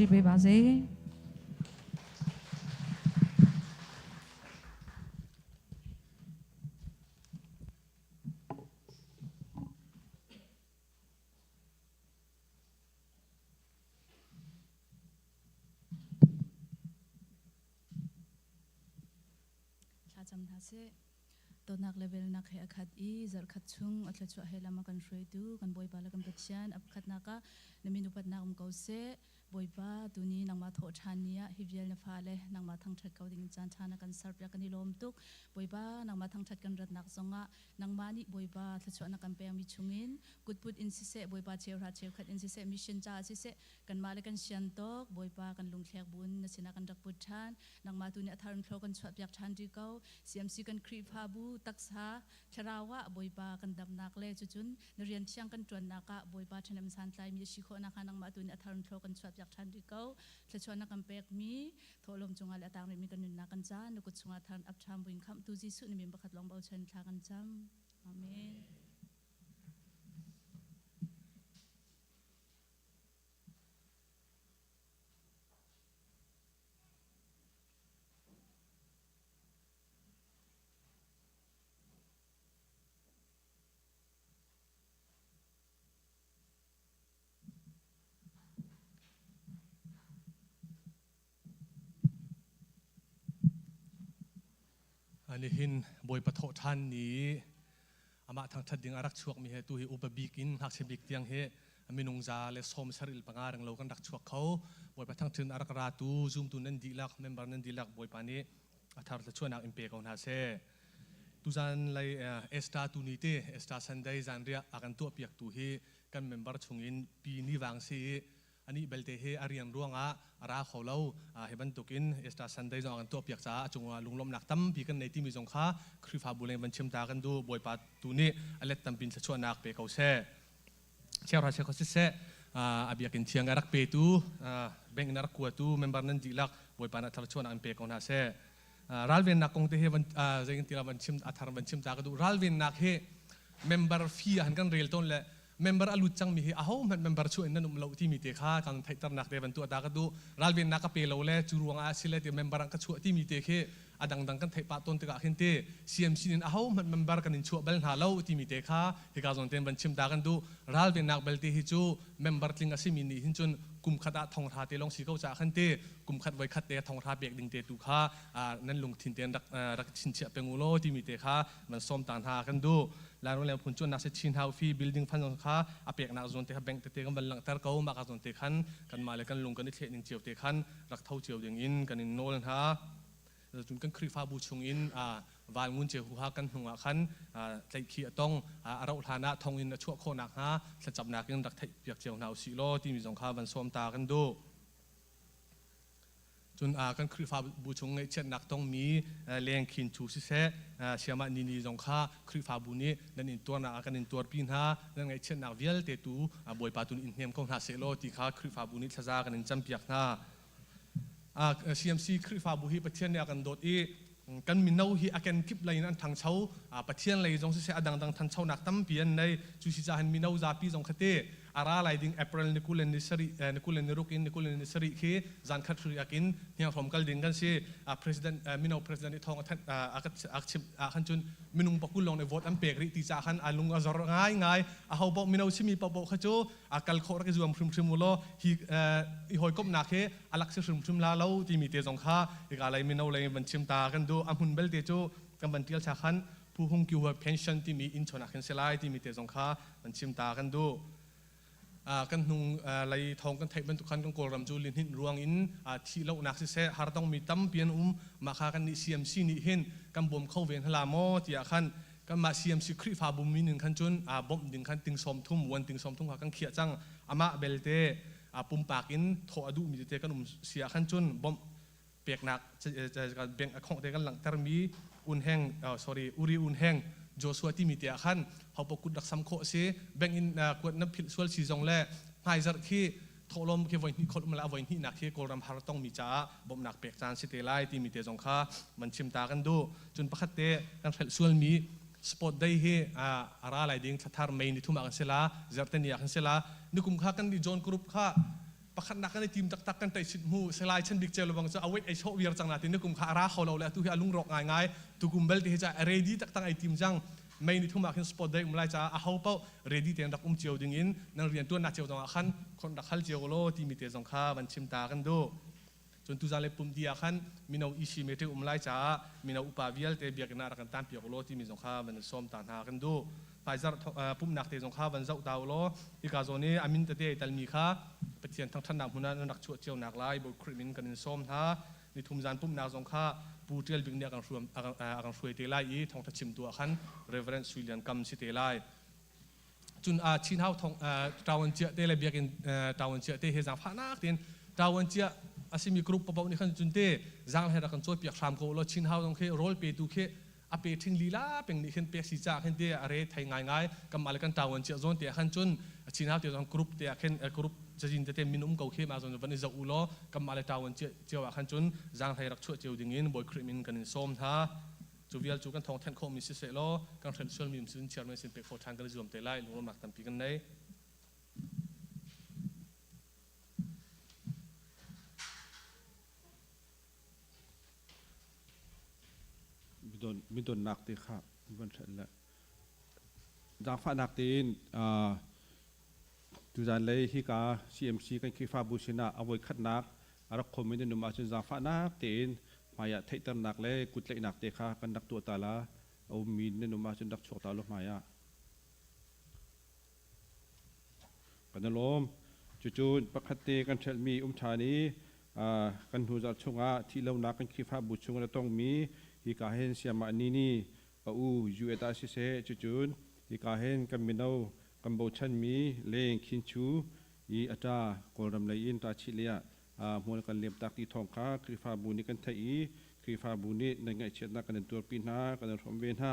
ကြီးပေးပါစေ Thlacam hna seh. Dawtnak le velnak he a khat i zarhkhat chung a thluachuah he lam a kan hruaitu kan Bawipa le kan Pathian a pakhatnak ah na min upatnak um ko seh. Bawipa, tuni nangmah thawh ṭhan ni ah hi vial na fale nangmah thangṭhat ko ding caan ṭha na kan serpiak kan i lawm tuk. Bawipa, nangmah thangṭhat kan ratnak zongah nangmah nih Bawipa thluachuah na kan pekmi chungin kutput in siseh, Bawipa cheuhra cheukhat in siseh, mission caah siseh, kanmah le kan sian tawk Bawipa kan lungthlek buin na sinah kan rak put ṭhan. Nangmah tu nih a thar in thlaw kan chuahpiak ṭhan rih ko. CMC kan Khrihfabu taksa thlarau ah Bawipa kan damnak le cucun na rian thiang kan ṭuannak ah Bawipa ṭhahnem santlaimi a si khawh nakhnga nangmah tu nih a thar in thlaw kan chuahpiak ṭhan rih ko. Thluachuah na kan pekmi thawhlawm cungah le a tang rihmi kan nunnak kan caan na kut chungah thar in ap ṭhan buin khamhtu Jesuh na min pakhat lawng bochan thla kan cam. Amen. Nihin Bawipa thawh ṭhan ni amah thangṭhat ding a rak chuakmi he tu hi upa bik in ngakchia bik tiang hi minung za le sawm saril panga reng lo kan rak chuak kho. Bawipa thangṭhat a rak ratu zumtu nan dihlak member nan dihlak Bawipa nih a thar thluachuahnak in pe ko hna seh. Tuzan lei Esther tu ni te Esther Sunday zanriah a kan tuahpiak tu hi kan member chungin pi ni vang si i anih belte hi a rian ruangah a ra kho lo. Hi bantukin Easter Sunday zong a kan tuahpiak caah a cungah lunglawmhnak tampi kan nei timi zong kha Khrihfabu leng van chim ta kan duh. Bawipa tu nih a let tampin thluachuahnak pe ko seh. Chiaura chia kho siseh a biakinn thiang a rak petu bank in a rak kuatu member nan dihlak Bawipa nih thluachuahnak in pe ko hna seh. Ralvennak kong te hi van zei ti la van chim a thar van chim ta ka duh. Ralvennak hi member fee ah han kan rel tawn le member a lut cangmi hi aho hmanh member chuah in nan um lo timi te kha kan theihternak te van tuah ta ka duh. Ralvennak ka pe lo le cu ruangah a si le ti member an ka chuah timi te khi a dangdang kan theih pah tawn tikah khin ti CMC in aho hmanh member kan in chuah bal hna lo timi te kha hika zawn ten van chim ta kan duh. Ralvennak belte hi cu member tling a simi nih hin cun kum khat ah thonghra te lawng si ko caah khan ti kum khat voi khat te thonghra pek ding te tu kha nan lungthin ten rak rak chinchiah peng u law timi te kha man sawm ta hna kan duh. Lairung le phun cuannak si chin hau fi building fund zong kha a peknak zawn te kha bank tete kan van langhter ko. Mah ka zawn te khan kanmah le kan lung kan i thleh ning cio te khan rak tho cio ding in kan in nawl hna. Cun kan Khrihfabu chung in val ngun ce huha kan hnung ah khan tlaihkhih a tong. A rauh hlan ah thong in a chuah khawh nakhnga thlacamnak in rak theih piak cio hna usih law timi zong kha van sawm ta kan duh. Cun kan Khrihfabu chung ngaihchiatnak tongmi leng khin chu siseh, siamah nini zong kha Khrihfabu nih nan in tuarnak ah kan in tuarpi hna, nan ngaihchiatnak vialte tu Bawipa tu nih in hnem ko hna seh law ti kha Khrihfabu nih thlaza kan in campiak hna. CMC Khrihfabu hi Pathian nih a kan dawt i kan mino hi a kenkip lei in an ṭhangcho. Pathian lei zong siseh a dangdang ṭhanchonak tampi an nei. Cu si caah hin mino zapi zong kha te a ra lai ding April ni 20 le ni sarih ni 20 le ni ruk in ni 20 le ni sarih khi zan khat riak in hnianghrawm kal ding kan si. President mino president nih thawng a thanh a chimh ah khan cun minung pakul lawng nih vote an pek rih ti caah khan a lung a zor ngaingai. Aho paoh mino simi paohpaoh kha cu a kal khawh rak i zuam hrimhrim u law hi i hawikomhnak hi a lak si hrimhrim la lo timi te zong kha hika lei mino lei van chim ta kan duh. A hmun belte cu kan van tial cha khan Phu Hung Kyu pension timi inn chon ah khin si lai timi te zong kha van chim ta kan duh. Kan hnung lei thawng kan theih bantuk khan kan Kawlram cu lihninh ruang in thi lohnak siseh hartongmi tampi an um. Mah kha kan nih CMC nih hin kan bawm kho ve hna la maw tiah khan kanmah CMC Khrihfabu min in khan cun bawmh ding khan ting sawm thum wan ting sawm thum kha kan khiah cang. Amah belte pumpak in thawh a duhmi tete kan um si ah khan cun bawmh peknak bank account te kan langhtermi unheng sorry uri unheng Joshua timi te ah khan hopo kut rak sam khawh si. Bank in kuat na philh sual si zong le hmaizarh khi thawhlawm khi voi hnih kholh la voi hnihnak khi Kawlram har tongmi caah bawmhnak pek caan si te lai timi te zong kha man chim ta kan duh. Cun pakhat te kan hrelh sualmi sport day hi a ra lai ding thlathar May ni thum ah kan si la, zarhte ni ah kan si la. Nikum kha kan ni John Group kha. Pakhatnak kan i tim taktak kan tei sit mu selai chan bik ceu lawang cu a wait ei sawh viar cang natin nikum kha a ra kho lo le atu hi a lungrawk ngaingai. Tukum belte hi ca ready taktak ai tim cang. May ni thum ah khin sport day um lai caah a ho paoh ready tein rak um cio ding in nan rian tuannak cio zong ah khan khon rak hal cio law timi te zong kha van chim ta kan duh. Cun tuzan le pum di ah khan mino isi meeting um lai caah mino upa vialte biakinn ah rak kan tan piak law timi zong kha van sawm ta hna kan duh. Hmaizarh pumhnak te zong kha van zoh ta u law hika zawn i a min tete ai talmi kha Pathian thangṭhatnak hmun ah nan rak chuah cio nak lai Bawi Khrih min kan in sawm hna. Nithum zan pumhnak zong kha Pu Ṭial Bik nih a kan hruai te lai i thawngṭha chimtu ah khan Reverend Sui Lian Kam si te lai. Cun Chin Hau thong ṭawan cia te le biakinn ṭawan cia te he zaangfahnak tein ṭawan cia a simi group paoh nih khan cun te zaang he rak kan cawipiak hram ko law Chin Hau zong khi rawl petu khi a pe ṭhing lila peng nih khin pek si ca khin te a re thei ngaingai kanmah le kan ṭawan cia zawn te ah khan cun Chin Hau te zong group te ah khin group cazin tete min um ko khi mah zawn van i zoh u law kanmah le ṭawan cia cio ah khan cun zaanghlei rak chuah cio ding in Bawi Khrih min kan in sawm hna. Cu vial cu kan thawngthanh khawhmi siseh law kan hrelh sualmi um sin chairman sin pek khawh ṭhan kan i zuam te lai. Lunglawmhnak tampi kan nei. Midonnak te kha van hrelh le zaangfahnak tein tuzan lei hika CMC kan Khrihfabu sinah a voikhatnak a rak khomi nan um ahcun zaangfahnak tein hmaiah theihternak le kuttlaihnak te kha kan rak tuah ta la. A ummi nan um ahcun rak chuak ta law hmaiah. Kan i lawm. Cucu pakhat te kan ṭhelhmi um ṭhan i kan hnu zarh chungah thihlonak kan Khrihfabu chung in a tongmi hika hin Siamah Ni nih a u Juet ah siseh cucun hika hin kan mino kan bochanmi Leng Khin Chu i a ṭa Kawlram lei in ṭa chih lei ah hmual kan liamtak ti thawng kha Khrihfabu nih kan theih i Khrihfabu nih nan ngaihchiatnak kan in tuarpi hna kan in hrawmh ve hna.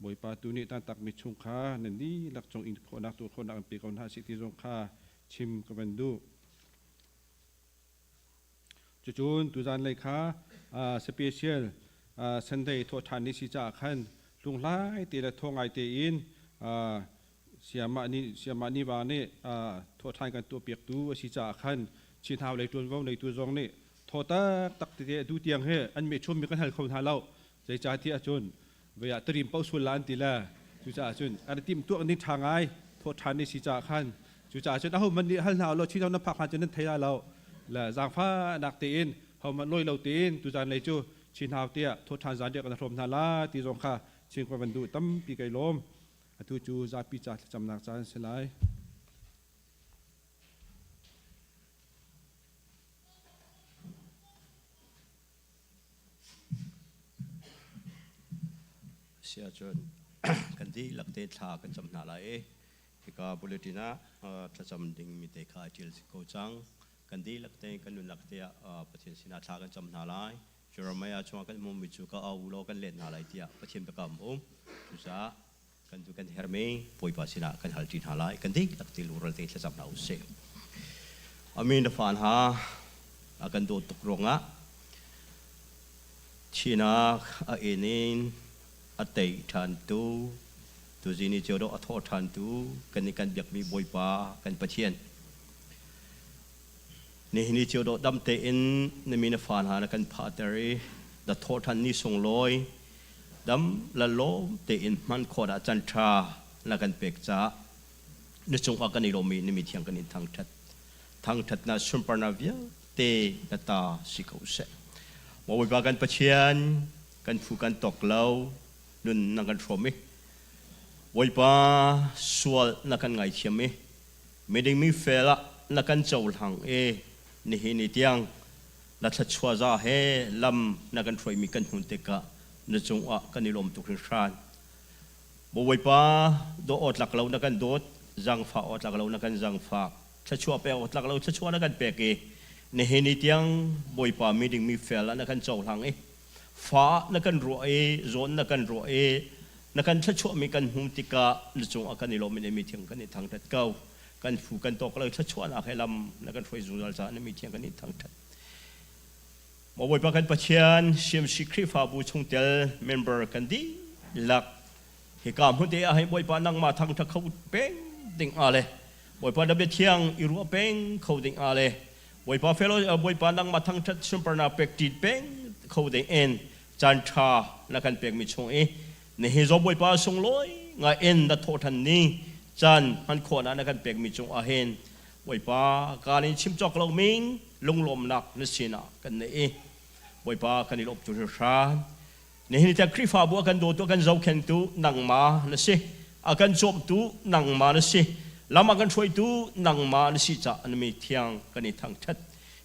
Bawipa tu nih tantakmi chung kha nan dihlak cung in khawhnak tuah khawhnak an pe ko hna sih ti zong kha chim ka van duh. Cucun tuzan lei kha special Sunday thawhṭhan ni si caah khan hlunghlai te le thaw ngai tein Siamah ni Siamah ni va nih thawhṭhan kan tuahpiaktu a si caah khan Chinhau lei ṭuanvo neitu zong nih thaw taktak tete atu tiang hi an mehchummi kan hal kho hna lo. Zeicahtiah cun vei ah tarim paoh sual la an ti le cucaah cun an i timhtuah ning ṭha ngai thawhṭhan ni si caah khan cucaah cun ahohmanh nih hal hna ulaw Chinhau nan phak hlan cun nan thei lai lo le zaangfahnak tein hohmanh lawi lo tein tuzan lei cu Chinhau tiah thawhṭhan zan riah kan hrawm hna la ti zong kha chim ka van duh tampi kai lawm. Atu cu zapi ca thlacamnak caan a si lai. Si ahcun kan dihlak te thla kan cam hna lai i hika bulletin ah thlacam ding mi te kha ṭial ko cang. Kan dihlak te kan nunnak te ah Pathian sinah thla kan cam hna lai. Jeremiah chungah kan hmuhmi cu ka au law kan let hna lai tiah Pathian biakam a um. Cucaah kan tu kan hermi Bawipa sinah kan hal ṭi hna lai. Kan dihlak te lungrual te thlacam hna usih. Amin na fa hna a kan dawt tuk ruangah thinak a in in a tei ṭhan tu tuzing ni cio dawh a thawh ṭhan tu kan i kan biakmi Bawipa kan Pathian Nihin ni cio dawh dam tein na mi na fa hna na kan phahter i na thawhṭhan ni sunglawi dam la lawm tein hman khawh dah can ṭha na kan pek caah na cungah kan i lawm i na mi thiang kan in thangṭhat. Thangṭhatnak sunparnak vialte na ta si ko seh. Maw Bawipa kan Pathian, kan phu kan tawk lo, nun na kan hrawm i Bawipa sual na kan ngaithiam i Miding mi fel ah na kan cohlang i nihin ni tiang na thluachuah za he lam na kan hruaimi kan hmuh tikah na cungah kan i lawm tuk hringhran. Bawipa, dawh awk tlak lo na kan dawt, zaangfah awk tlak lo na kan zaangfah, thluachuah pek awk tlak lo thluachuah na kan pek i nihin ni tiang Bawipa miding mi fel ah na kan cohlang i fa ah na kan ruah i zawn na kan ruah i Na kan thluachuahmi kan hmuh tikah na cungah kan i lawm i na mi thiang kan i thangṭhat ko. Kan phu kan tawk lo thluachuahnak he lam na kan hruai zungzal caah na mi thiang kan i thangṭhat. Maw Bawipa kan Pathian, CMC Khrihfabu chungtel member kan dihlak hika hmun te ah hin Bawipa nangmah thangṭhat kho peng ding ah le Bawipa na biathiang i ruah peng kho ding ah le. Bawipa fellow Bawipa nangmah thangṭhat sunparnak pek ṭin peng kho ding in caan ṭha na kan pekmi chung i nihin zong Bawipa sunglawi ngai in na thawhṭhan ni caan hman khawhnak na kan pekmi cung ah hin Bawipa kaan in chim cawk lomi lunglawmnak na sinah kan nei i Bawipa kan i lawm tu hringhran. Nihin ni tiang Khrihfabu a kan dawtu a kan zohkhentu nangmah na si. A kan cawmtu nangmah na si. Lam a kan hruaitu nangmah na si caah na mi thiang kan i thangṭhat.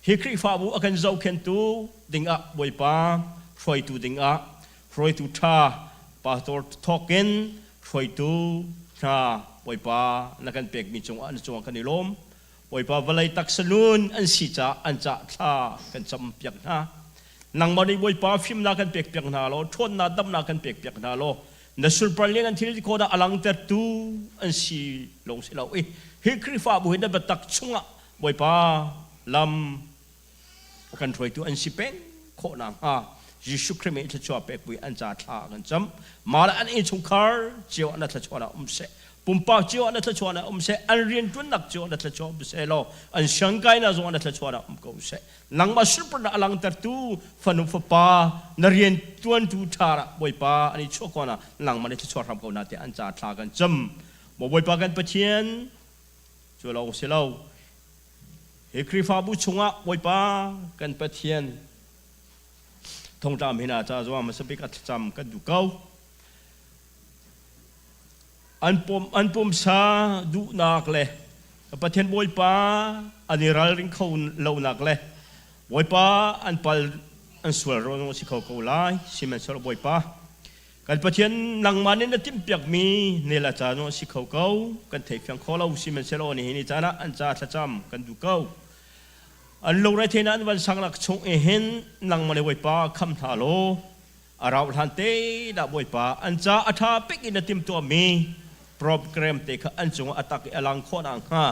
Hi Khrihfabu a kan zohkhentu dingah Bawipa hruaitu dingah hruaitu ṭha pastor thawkin hruaitu hna Bawipa na kan pekmi cungah na cungah kan i lawm. Bawipa vawlei taksa nun an si caah an cah thla kan campiak hna. Nangmah nih Bawipa fimnak kan pekpiak hna law ṭhawnnak damnak kan pekpiak hna law na sulpar lian an thil khawh a langtertu an si lawng si lo i hi Khrihfabu hi na biatak chungah Bawipa lam kan hruaitu an si peng khawh nakhnga Jesuh Khrih min thluachuah pek pui an ca thla kan cam. Mah le an innchungkhar cio ah na thluachuah ah um seh. Pumpak cio ah na thluachuah ah um seh. An rianṭuannak cio ah na thluachuah um seh law an siangkainak zong ah na thluachuah ah um ko seh. Nangmah sunparnak a langtertu fanu fapa na rian ṭuantu ṭha ah Bawipa an i chuah ko na nangmah nih thluachuah hram ko na tiah an ca thla kan cam. Maw Bawipa kan Pathian, cu lawng si lo. Hi Khrihfabu chungah Bawipa kan Pathian thongtlam hina ca zong hmasa bik a thlacam kan duh ko. An pum an pumsa duhnak le Pathian Bawipa an i ralring kho lonak le Bawipa an pal an sual ruang si kho ko lai. Sihmanhsehlaw Bawipa Kan Pathian nangmah nih na timhpiakmi nel a caan a si kho ko. Kan theifiang kho lo. Sihmanhsehlaw nihin ni caan ah an ca thlacam kan duh ko. An lungre thein an van sangnak chung i hin nangmah le Bawipa kham hna law a rauh hlan te dah Bawipa an ca a ṭha bik in na timhtuahmi program te kha an cungah a tak i a lang khawh nakhnga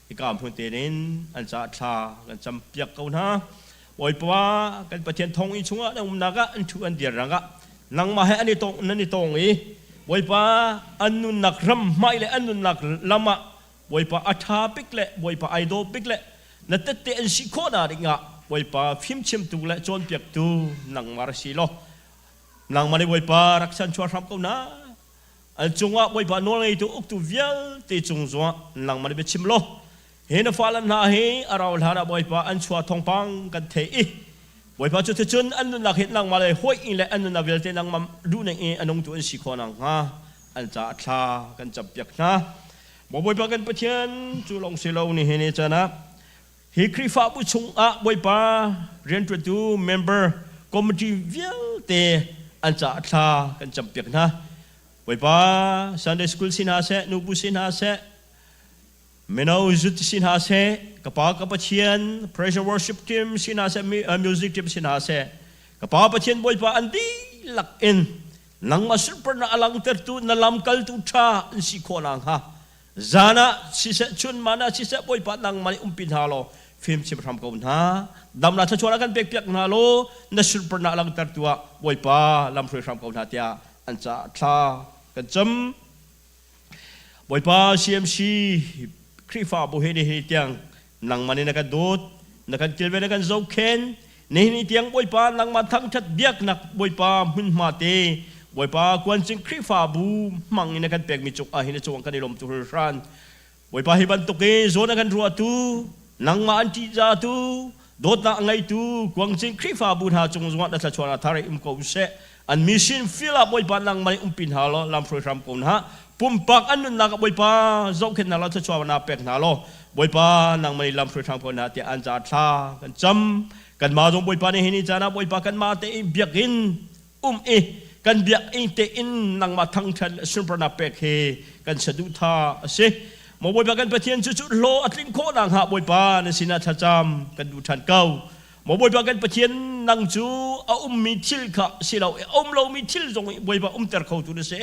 hika hmun te in an ca thla kan campiak ko hna. Bawipa kan Pathian thonginn chungah na umnak ah an ṭhu an dir rangah nangmah he an i tong nan i tong i Bawipa an nunnak ram hmai le an nunnak lam ah Bawipa a ṭha bik le Bawipa ai dawh bik le na tette an si khawh nak dingah Bawipa fimchimtu le cawnpiaktu nangmah ra si law nangmah nih Bawipa rak chanchuah hram ko hna. An cungah Bawipa nawlngeitu uktu vialte cung zongah nangmah nih biachim law Hi na fale hna hi a rau hlan ah Bawipa an chuah thawngpang kan theih i Bawipa cu ticun an nunnak hi nangmah le hawi le an nunnak vialte nangmah duhning i a nungtu an si khawh nakhnga an caah thla kan campiak hna. Maw Bawipa kan Pathian cu lawng si lo nihin ni caan ah hi Khrihfabu chungah Bawipa rianṭuantu member committee vialte an caah thla kan campiak hna. Bawipa Sunday School si hna seh, nubu si hna seh, Mino zut si hna seh, ka Pa ka Pathian, praise and worship team si hna seh, music team si hna seh, ka Pa Pathian Bawipa an dihlak in nangmah sunparnak a langhtertu na lamkaltu ṭha an si khawh nakhnga zan ah siseh chunman ah siseh Bawipa nangmah nih umpi hna law fimchim hram ko hna damnak thluachuah kan pekpiak hna law na sunparnak langhtertu ah Bawipa lamhruai hram ko hna tiah an caah thla kan cam. Bawipa CMC Khrihfabu he nihin tiang nangmah nih na kan dawt, na kan kilven, na kan zohkhen. Nihin tiang Bawipa nangmah thangṭhat biaknak Bawipa hmunhma te Bawipa Kuancing Khrihfabu hmang in na kan pekmi cung ah hin a cung kan i lawm tu hringhran. Bawipa hi bantuk i zawn a kan ruahtu, nangmah an ṭihzahtu, dawtnak a ngeitu Kuangcing Khrihfabu hna cung zongah na thluachuahnak thar um ko seh. An mission field ah Bawipa nangmah nih umpi hna law lamhruai hram ko hna. Pumpak an nunnak ah Bawipa zohkhenh hna law thluachuahnak pek hna law Bawipa nangmah nih lamhruai hram ko hna tiah an ca thla kan cam. Kanmah zong Bawipa nih hi ni caan ah Bawipa kanmah tein biakinn um i kan biakinn tein nangmah thangṭhat le sunparnak pek hi kan saduhthah a si. Maw Bawipa kan Pathian cu cu hlaw a tlin khawh nakhnga Bawipa na sinah thlacam kan duh ṭhan ko. Maw Bawipa kan Pathian nang cu a ummi thil kha si lo a um lomi thil zong i Bawipa umter khotu na si.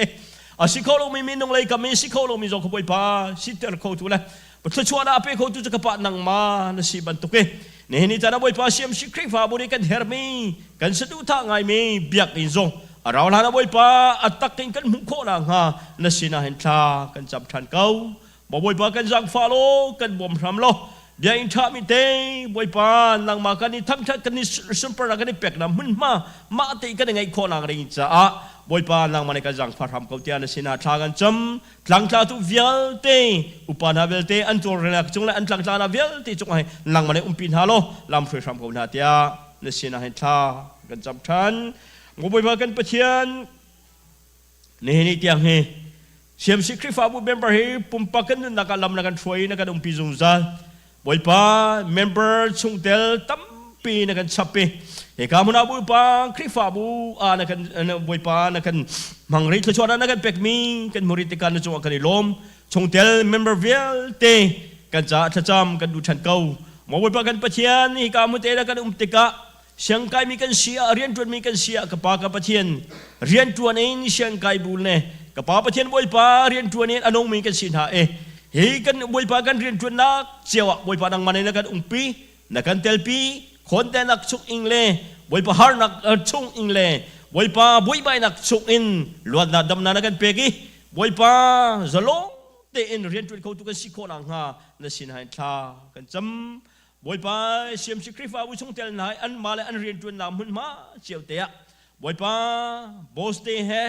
A si kho lomi minung lei kam i si kho lomi zong kha Bawipa siter khotu le thluachuahnak a pe khotu cu ka pa nangmah na si bantuk i nihin ni caan ah Bawipa CMC Khrihfabu nih kan hermi kan saduhthah ngaimi biakinn zong a rau hlan ah Bawipa a tak in kan hmuh khawh nakhnga na sinah hin thla kan cam ṭhan ko. Maw Bawipa kan zaangfah law kan bawm hram law. Bia in ṭha mi te Bawipa nangmah kan i thangṭhat kan i sunparnak kan i pek na hmunhma mah te kan i ngeih khawhnak ding caah Bawipa nangmah nih kan zaangfah hram ko tiah na sinah thla kan cam. Tlangtlatu vialte upa hna vialte an tawlrelnak cung le an tlangtla hna vialte cungah hin nangmah nih umpi hna law lam hruai hram ko hna tiah na sinah hin thla kan cam ṭhan. Maw Bawipa kan Pathian, nihin ni tiang hi CMC Khrihfabu member hi pumpak kan nunnak ah lam na kan hruai na kan umpi zungzal. Bawipa member chungtel tampi na kan chap i hika hmun ah Bawipa Khrihfabu ah na kan Bawipa na kan hmang rih thluachuah na kan pekmi kan hmu rih tikah na cungah kan i lawm. Chungtel member vialte kan caah thlacam kan duh ṭhan ko. Maw Bawipa kan Pathian hika hmun te na kan um tikah Siangkaimi kan si ah rianṭuanmi kan si ah ka Pa ka Pathian rianṭuan in siangkai bu le ka Pa Pathian Bawipa rianṭuan in a nungmi kan si hna i hi kan Bawipa kan rianṭuannak cio ah Bawipa nangmah nih na kan umpi na kan telpi khawntenak chung ing le Bawipa harnak chung ing le Bawipa buaibainak chung in luatnak damnak na kan pek i Bawipa zalong tein rianṭuan khotu kan si khawh nakhnga na sinah hin thla kan cam. Bawipa CMC Khrihfabu chungtel hna hi anmah le an rianṭuannak hmunhma cio te ah Bawipa boss te he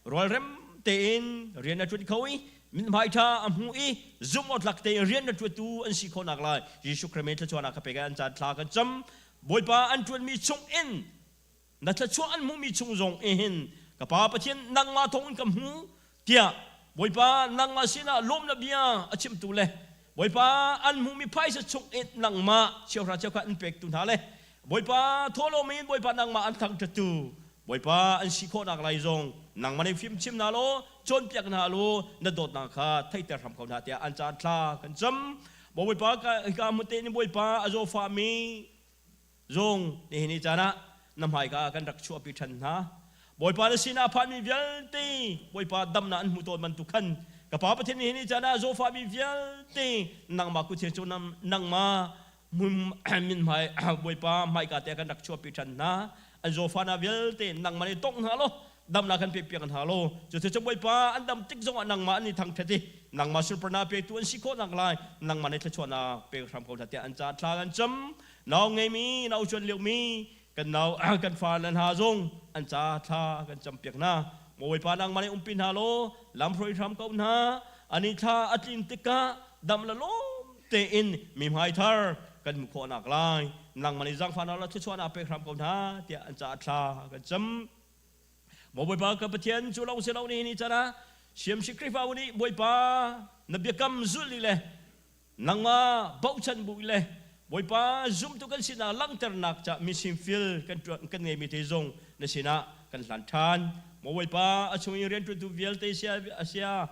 rualrem tein rian a ṭuan kho i mithmai ṭha a hmu i zumh awk tein rian a ṭuantu an si khawh naklai Jesuh Khrih min thluachuahnak ka pek i an caan thla kan cam. Bawipa an ṭuanmi chung in na thluachuah an hmuhmi chung zong i hin ka Pa Pathian nangmah thawng in ka hmu tiah Bawipa nangmah sinah lawmnak bia a chimtu le Bawipa an hmuhmi phaisa chung in nangmah cheuhra cheukhat an pektu hna le Bawipa thawhlawm in Bawipa nangmah an thangṭhattu Bawipa an si khawhnak lai zong nangmah nih fimchim hna law cawnpiak hna law na dawtnak kha theihter hram ko hna tiah an caan thla kan cam. Bawipa hika hmun te nih Bawipa a zawfahmi Zung, nihin ni caan ah na hmaika ah kan rak chuahpi ṭhan hna. Bawipa na sinah a phanmi vialte Bawipa damnak an hmu tawn bantuk khan ka Pa Pathian nihin ni caan ah zawfahmi vialte nangmah kut he cu nangmah min hmai Bawipa hmaika te kan rak chuahpi ṭhan hna. An zawfahnak vialte nangmah nih tongh hna law damnak kan pekpiak hna law cucu Bawipa an dam tik zongah nangmah an i thangṭhat i nangmah sunparnak petu an si khawh naklai nangmah nih thluachuahnak pe hram ko hna tiah an ca thla kan cam. Nau ngeimi, nau chuan liomi kan nau kan fa le hna zong an ca thla kan campiak hna. Bawipa nangmah nih umpi hna law lam hruai hram ko hna. Ani thla a tlin tikah dam le lawm tein mi hmai thar kan hmuh khawh nak lai. Nangmah nih zaangfahnak le thluachuahnak pek hram ko hna tiah an ca thla kan cam. Maw Bawipa ka Pathian cu lo si lo ni ni can ah Siamsi Khrihfabu nih Bawipa na biakam zulh le Nangmah bochan bu le Bawipa zumtu kan sinak langhternak ca mission field kan tuan kan ngeimi te zong na sinah kan hlan ṭhan. Maw Bawipa a chung i rianṭuantu vialte sia sia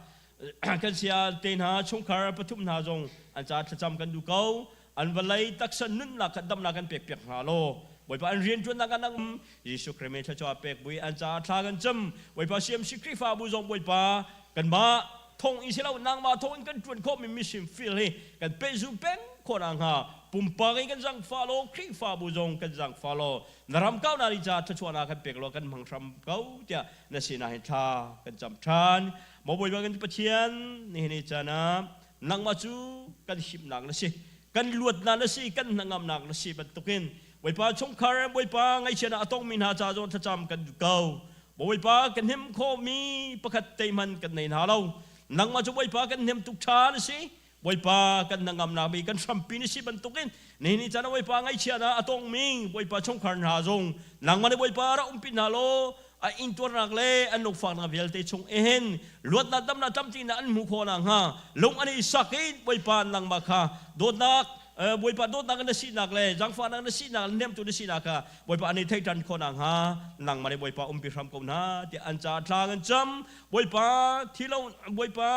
kan sia te hna chungkhar pathum hna zong an ca thlacam kan duh ko. An vawlei taksa nunnak kha damnak kan pek piak hna law Bawipa an rianṭuannak ah nang Jesuh Khrih min thluachuah pek bui an caah thla kan cam. Bawipa CMC Khrihfabu zong Bawipa kanmah thong in si lo nangmah thong in kan ṭuan khawhmi mission field hi kan pehzul peng khawh nakhnga pumpak in kan zangfah law Khrihfabu zong kan zangfah law na ram kaunak ni caah thluachuahnak kan pek law kan hmang hram ko tiah na sinah hin thla kan cam ṭhan. Maw Bawipa kan Pathian nihin ni caan ah nangmah cu kan himnak na si kan luatnak na si kan hnangamnak na si bantukin Bawipa chungkhar Bawipa ngaihchiatnak a tongmi hna ca zong thlacam kan duh ko. Bawipa kan hnem khawhmi pakhat te hmanh kan nei hna lo. Nangmah cu Bawipa kan hnem tuk ṭha na si. Bawipa kan hnangamnak mi kan hrampi na si bantukin nihin ni caan ah Bawipa ngaihchiatnak a tongmi Bawipa chungkhar hna zong nangmah nih Bawipa rak umpi hna law a intuarnak le an lungfaknak vialte chung hin luatnak damnak tlamtlinak an hmuh khawh nakhnga lung an i sak i Bawipa nangmah kha dawtnak Bawipa dawtnak na sinak le zaangfahnak na sinak le hnemtu na sinak kha Bawipa an i theiṭan khawh nakhnga nangmah nih Bawipa umpi hram ko hna tiah an caah thla kan cam. Bawipa thi lo Bawipa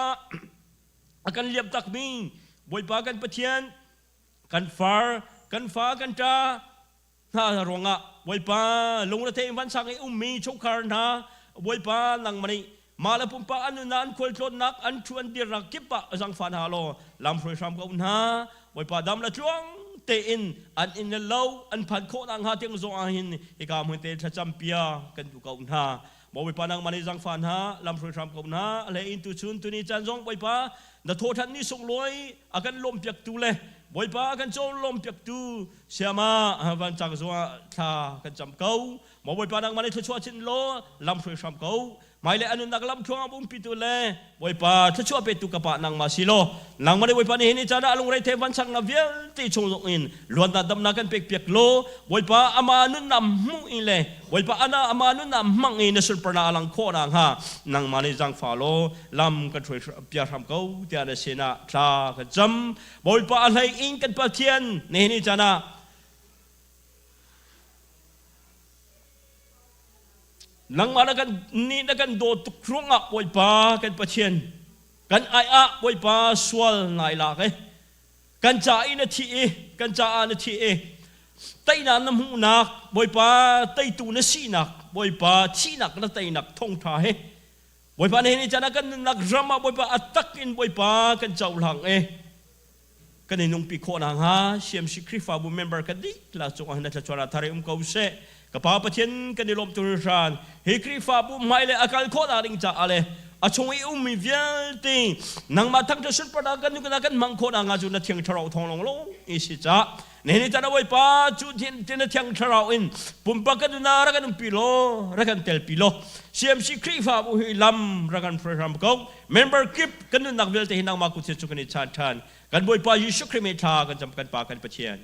a kan liam takmi Bawipa kan Pathian kan far kan fa kan ṭa hna ruangah Bawipa lungrethei in vansang i ummi chungkhar hna Bawipa nangmah nih mah le pumpak an nunnak an khualtlawnnak an thu an dirnak kip ah zangfah hna law lamhruai hram ko hna. Bawipa dam le tluang tein an inn le lo an phan khawh nakhnga tiang zong ah hin hika hmun te thlacam pia kan duh ko hna. Bawipa nangmah nih zangfah hna lamhruai hram ko hna. A hlei in tuchun tuni caan zong Bawipa na thawṭhan ni sunglawi a kan lawmpiaktu le. Bawipa kan cawn piak tu siama van cang zua thla kan cam ko. Maw Bawipa nangmah nih thluachuah chin law lam hruai hram ko. Mai le anunnak lam thluang um pitu le Bawipa thluachuah petu ka pa nangmah si law nangmah nih Bawipa nih hin caan ah lungre the van chak na vialte chung zong in luannak damnak kan pek piak law Bawipa ama nunnak hmuh in le Bawipa ana ama nunnak hmang in na sunparnak alang khawh na hnga nangmah nih zangfa law lam kan hruai pia hram ko tiah na sinah thla kan cam. Bawipa a hlei in kan Pathian nihin ni caan ah nangmah na kan nih na kan dawt tuk ruangah Bawipa kan Pathian kan ai ah Bawipa sual nai lak i kan ca i na thi i kan caah na thi i teinak na hmuhnak Bawipa teitu na sinak Bawipa thihnak na teinak thawngtha he Bawipa nih ni caan ah kan nunnak ram ah Bawipa a tak in Bawipa kan cohlang i kan i nungpi khawh nakhnga CMC Khrihfabu member kan dihlak cungah hin na thluachuah thar i um ko seh. Ka Pa Pathian kan i lawm tu hran hi Khrihfabu hmai le a kal khawh nak ding caah le a chung i ummi vialte nangmah thangṭhat sunparnak kan kan kan hmang khawh nakhnga cu na thiang thlarau thawng lawng lawng i si ca nihin caan Bawipa cu na thiang thlarau in pumpak kan nuna rak kan umpi law rak kan telpi law CMC Khrihfabu hi lam rak kan hruai hram ko. Member kip kan nunnak vialte hi nangmah kut cu kan i chan ṭhan. Kan Bawipa Jesuh Khrih min thla kan cam kan Pa kan Pathian.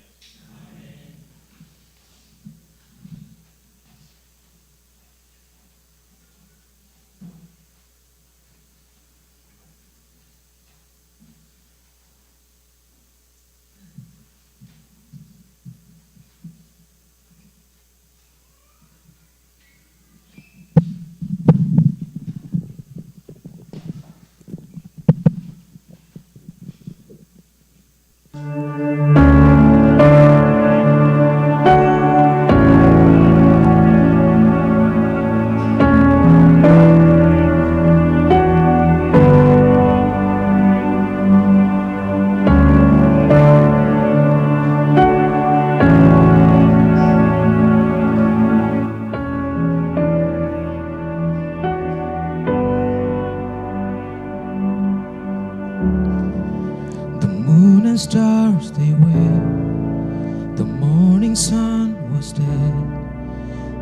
The moon and stars they wept, the morning sun was dead.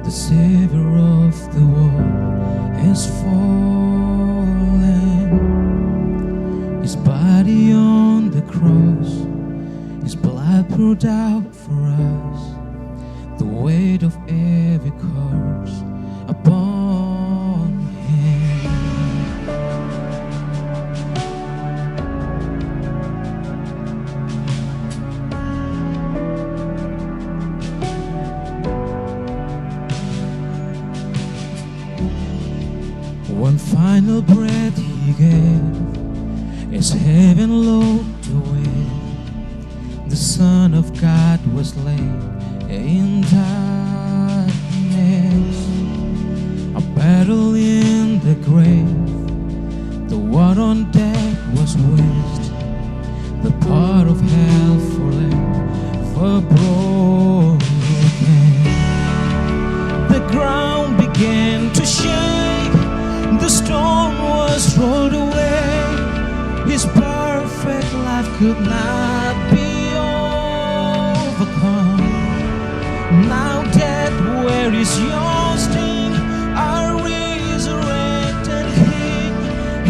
The Savior of the world has fallen. His body on the cross, His blood poured out for us. The weight of every curse upon Him. One final breath he gave as heaven looked away. The Son of God was laid in darkness. A battle in the grave, the war on death was waged. The power of hell forever broken. The ground began to shake, the stone was rolled away. His perfect life could not be overcome. Now, death, where is your sting? Our resurrected King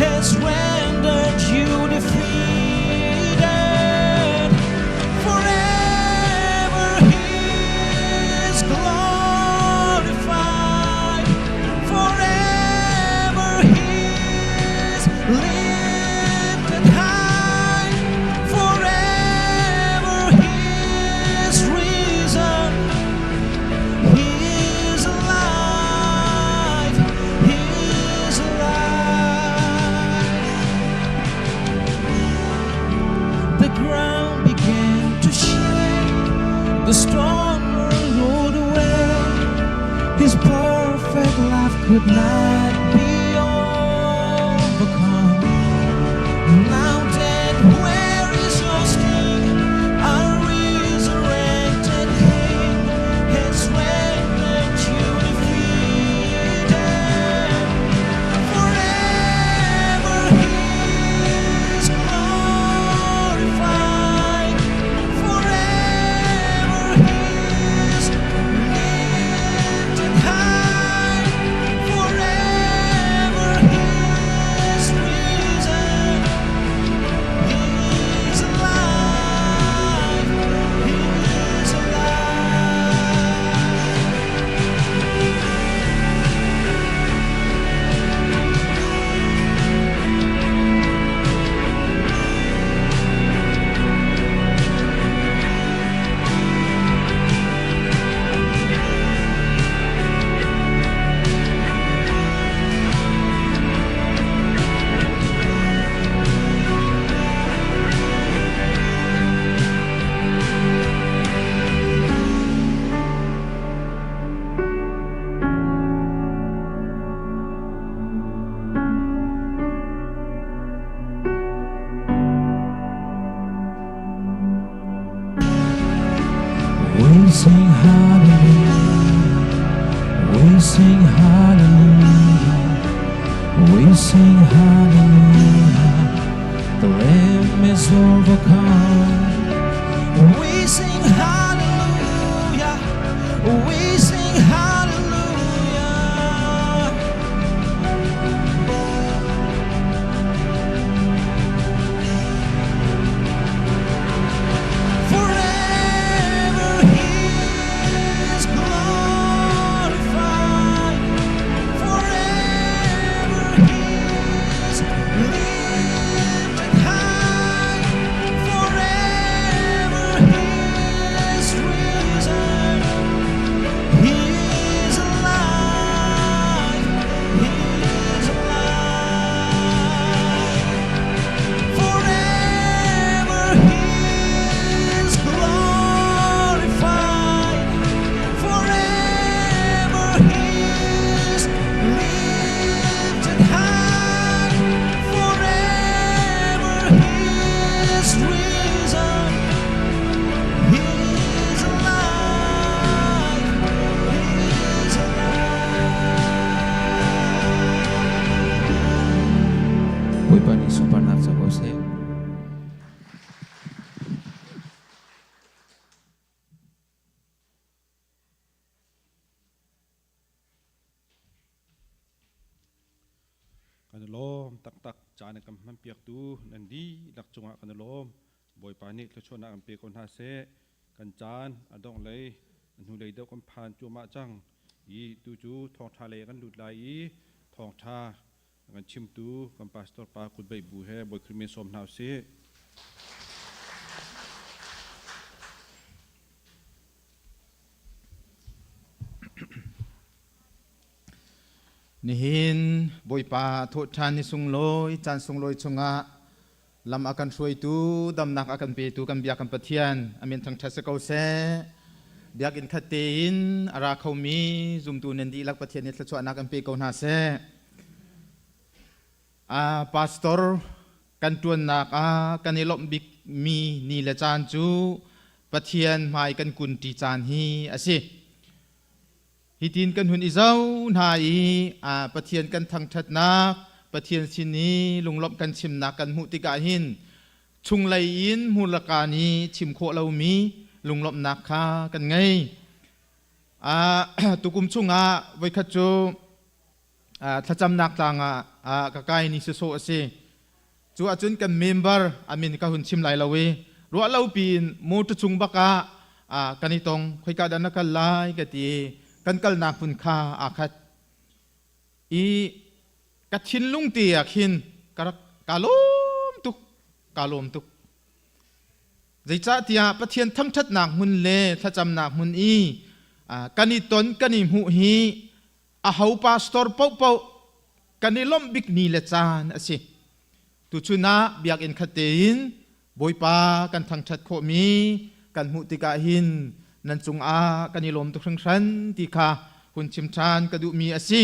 has rendered you defeated. Forever He is glorified. Forever He is lifted high. Forever He is risen. He is alive. He is alive. The ground began to shake. The storm rolled away. His perfect life could not be overcome. Now dead, where is your sting? Our resurrected King has rendered you defeated. Forever He is glorified. sing hallelujah. We sing hallelujah. The Lamb is overcome. We sing hallelujah. We sing hallelujah. Forever He is glorified. Forever He is lifted high. Forever He is risen. He is alive. He is alive. Forever He is glorified. Forever He is lifted high. Forever He is risen. He is alive. He is alive. Bawipa nih sunparnak co ko seh. Kan i lawm taktak. Caan a kan hmanpiaktu nan dihlak cungah kan i lawm. Bawipa nih thluachuahnak an pe ko hna seh. Kan caan a dongh lei, a hnulei deuh kan phan cuahmah cang. I tu cu thawngṭha lei kan lut lai i thawngṭha a kan chimtu kan pastor pa kutbeih bu he Bawi Khrih min sawm hna usih. Nihin Bawipa thawhṭhan ni sunglawi caan sunglawi chungah lam a kan hruaitu damnak a kan petu kan biak kan Pathian a min thangṭhat si ko seh. Biakinn khat tein a ra khomi zumtu nan dihlak Pathian nih thluachuahnak an pe ko hna seh. Pastor kan ṭuannak ah kan i lawmh bikmi ni le caan cu Pathian hmai kan kunṭi caan hi a si. Hitin kan hun i zoh hna i Pathian kan thangṭhatnak, Pathian sin i lunglawmh kan chimnak kan hmuh tikah hin chunglei in hmurlaka nih chim khawh lomi lunglawmhnak kha kan ngei. Tukum chungah voikhat cu thlacamnak tlang ah ka kai ni sawsawh a si. Cu ahcun kan member a min ka hun chim lai lo i ruah lo piin motor chung bak ah kan i tong khoika dah na kal lai ka ti kan kalnak hmun kha aa khat i ka thinlung te ah khin ka rak ka lawm tuk ka lawm tuk zeicahtiah Pathian thangṭhatnak hmun le thlacamnak hmun i kan i ton kan i hmuh hi aho pastor paohpaoh kan i lawmh bik ni le caan a si. Tuchun ah biakinn khat tein Bawipa kan thangṭhat khawhmi kan hmuh tikah hin nan cungah kan i lawm tuk hringhran ti kha hun chim ṭhan ka duhmi a si.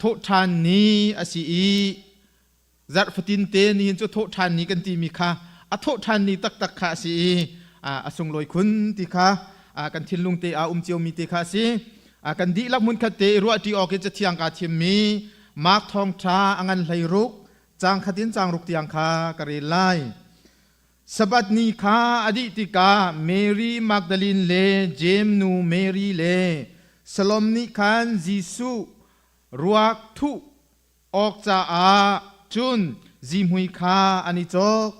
Thawhṭhan ni a si i zarh fatin te nihin cu thawhṭhan ni kan timi kha a thawhṭhan ni taktak kha a si i a sunglawi khun ti kha kan thinlung te ah um ciomi te kha a si. Kan dihlak hmunkhat te i ruahṭi awk in cathiang kaa thimmi Mark thawngṭha a ngan 16 caang khat in caang ruk tiang kha ka rel lai. Sabbath ni kha a dih tikah Mary Magdalene le Jeim nu Mary le Salom nih khan Jesuh ruak thuh awk caah cun zihmui kha an i cawk.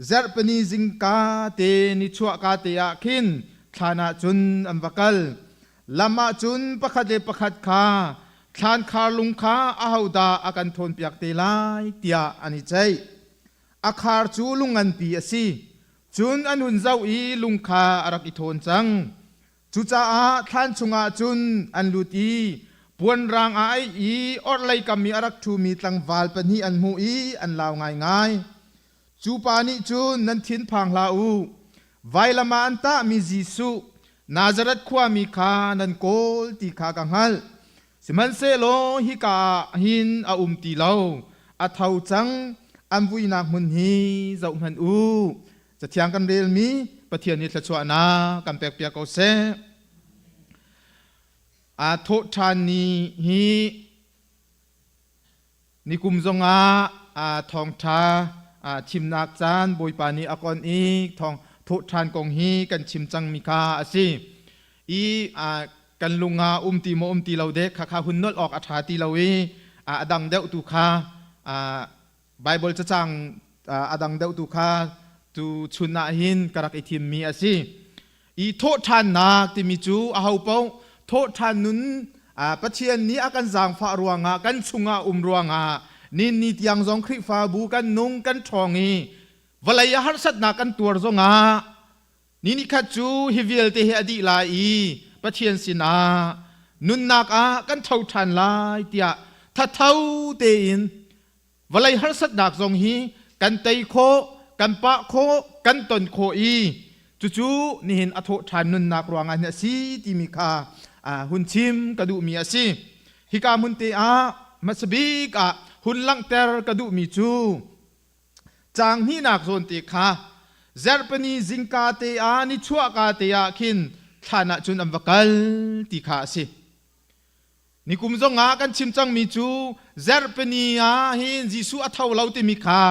Zarhpini zingka te nichuahka te ah khin thlan ah cun an va kal. Lam ah cun pakhat le pakhat kha thlan khar lung kha ahodah a kan thawnpiak te lai tiah an i ceih. A khar cu lung nganpi a si. Cun an hun zoh i lung kha a rak i thawn cang. Cucaah thlan chungah cun an lut i puanrang a aih i orhlei kam i a rak ṭhumi tlangval pahnih an hmuh i an lau ngaingai. Cu pa nih cun nan thin phang hlah u. Vailam ah an tahmi Jesuh, Nazareth khuami kha nan kawl ti kha ka hngalh. Sihmanhsehlaw hika ah hin a um ti lo. A tho cang, an vuinak hmun hi zohhmanh u. Cathiang kan relmi Pathian nih thluachuahnak kan pekpiak ko seh. Aa thawh ṭhan ni hi nikum zongah thawngṭha chimnak caan Bawipa nih a kon i thawng thawh ṭhan kong hi kan chim cangmi kha a si. I kan lung ah um ti maw um ti lo dek khakha hun nolh awk a ṭha ti lo i a dang deuh tu kha Baibal cacang a dang deuh tu kha tu chun ah hin ka rak i thimmi a si. I thawhṭhannak timi cu ahopaoh thawhṭhan nun Pathian nih a kan zaangfah ruangah kan chungah um ruangah ninni tiang zong Khrihfabu kan nung kan ṭhawng i vawlei a harsatnak kan tuar zongah ni nikhat cu hi vialte hi a dih lai i Pathian sinah nunnak ah kan tho ṭhan lai tiah thatho tein Vawlei harsatnak zong hi kan tei khawh, kan pah khawh, kan ton khawh i cucu nihin a thawh ṭhan nunnak ruangah hin a si timi kha hun chim ka duhmi a si. Hika hmun te ah hmasa bik ah hun langhter ka duhmi cu caang hnihnak zawn te kha Zarhpini zingka te ah nichuahka te ah khin thlan ah cun an va kal ti kha a si. Nikum zongah kan chim cangmi cu Zarhpini ah hin Jesuh a tho lo timi kha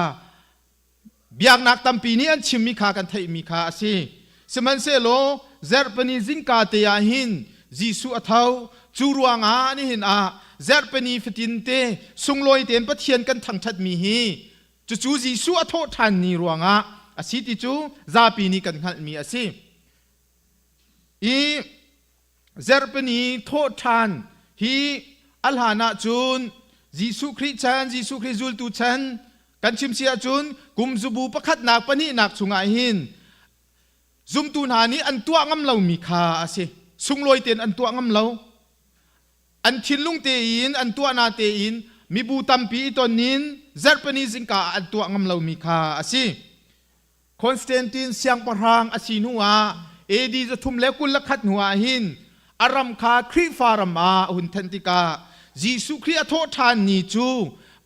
biaknak tampi nih an chimmi kha kan theihmi kha a si. Sihmanhsehlaw Zarhpini zingka te ah hin Jesuh a tho. Cu ruangah nihin ah Zarhpini fatin te sunglawi tein Pathian kan thangṭhatmi hi cucu Jesuh a thawh ṭhan ni ruangah a si ti cu zapi nih kan hngalhmi a si. I Zarhpini thawhṭhan hi a hlan ahcun Jesuh Khrih chan, Jesuh Khrih zultu chan kan chim si ahcun kum zubu pakhatnak pahnihnak chungah hin zumtu hna nih an tuah ngam lomi kha a si. Sunglawi tein an tuah ngam lo. An thinlung tein an tuahna tein mibu tampi i ton in zarhpini zingka ah an tuah ngam lomi kha a si. Constantine siangpahrang a si hnu ah AD 321 hnu ah hin a ram kha Khrihfa ram ah a hun thenh tikah Jesuh Khrih a thawh ṭhan ni cu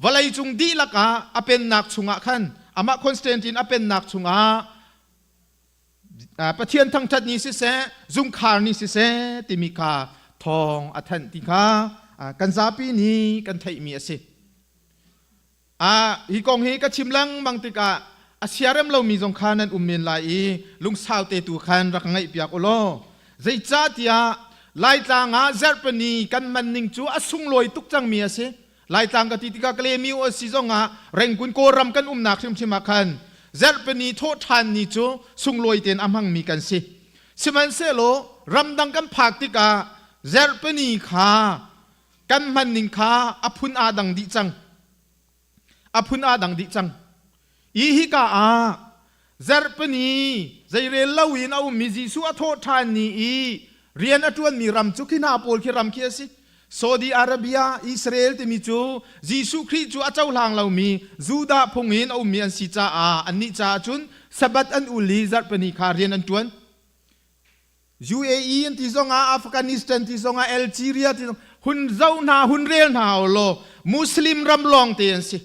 vawleicung dihlak ah a pennak chungah khan amah Constantine a pennak chungah Pathian thangṭhat ni siseh zungkhar ni siseh timi kha thawng a thanh ti kha kan zapi nih kan theihmi a si. Ah, hi kong hi ka chim lengmang tikah a siarem lomi zong kha nan um men lai i lungsau te tu khan rak ngaihpiak u law zeicahtiah Laitlang ah zarhpini kan man ning cu a sunglawi tuk cangmi a si. Laitlang ka ti tikah Kalemi u a si zongah Rengkun Kawlram kan umnak hrimhrim ah khan zarhpini thawhṭhan ni cu sunglawi tein a hmangmi kan si. Sihmanhsehlaw ramdang kan phak tikah zarhpini kha kan hman ning kha a phun aa dang dih cang a phun aa dang dih cang i hika ah zarhpini zeirel lo in a ummi Jesuh a thawh ṭhan ni i rian a ṭuanmi ram cu khi hna pawl khi ram khi a si Saudi Arabia Israel timi cu Jesuh Khrih cu a cohlang lomi Judah phung in a ummi an si caah annih caah cun Sabbath an ul i zarhpini kha rian an ṭuan UAE an ti zongah Afghanistan ti zongah Algeria ti zong hun zo hna hun rel hna law Muslim ram lawng te an si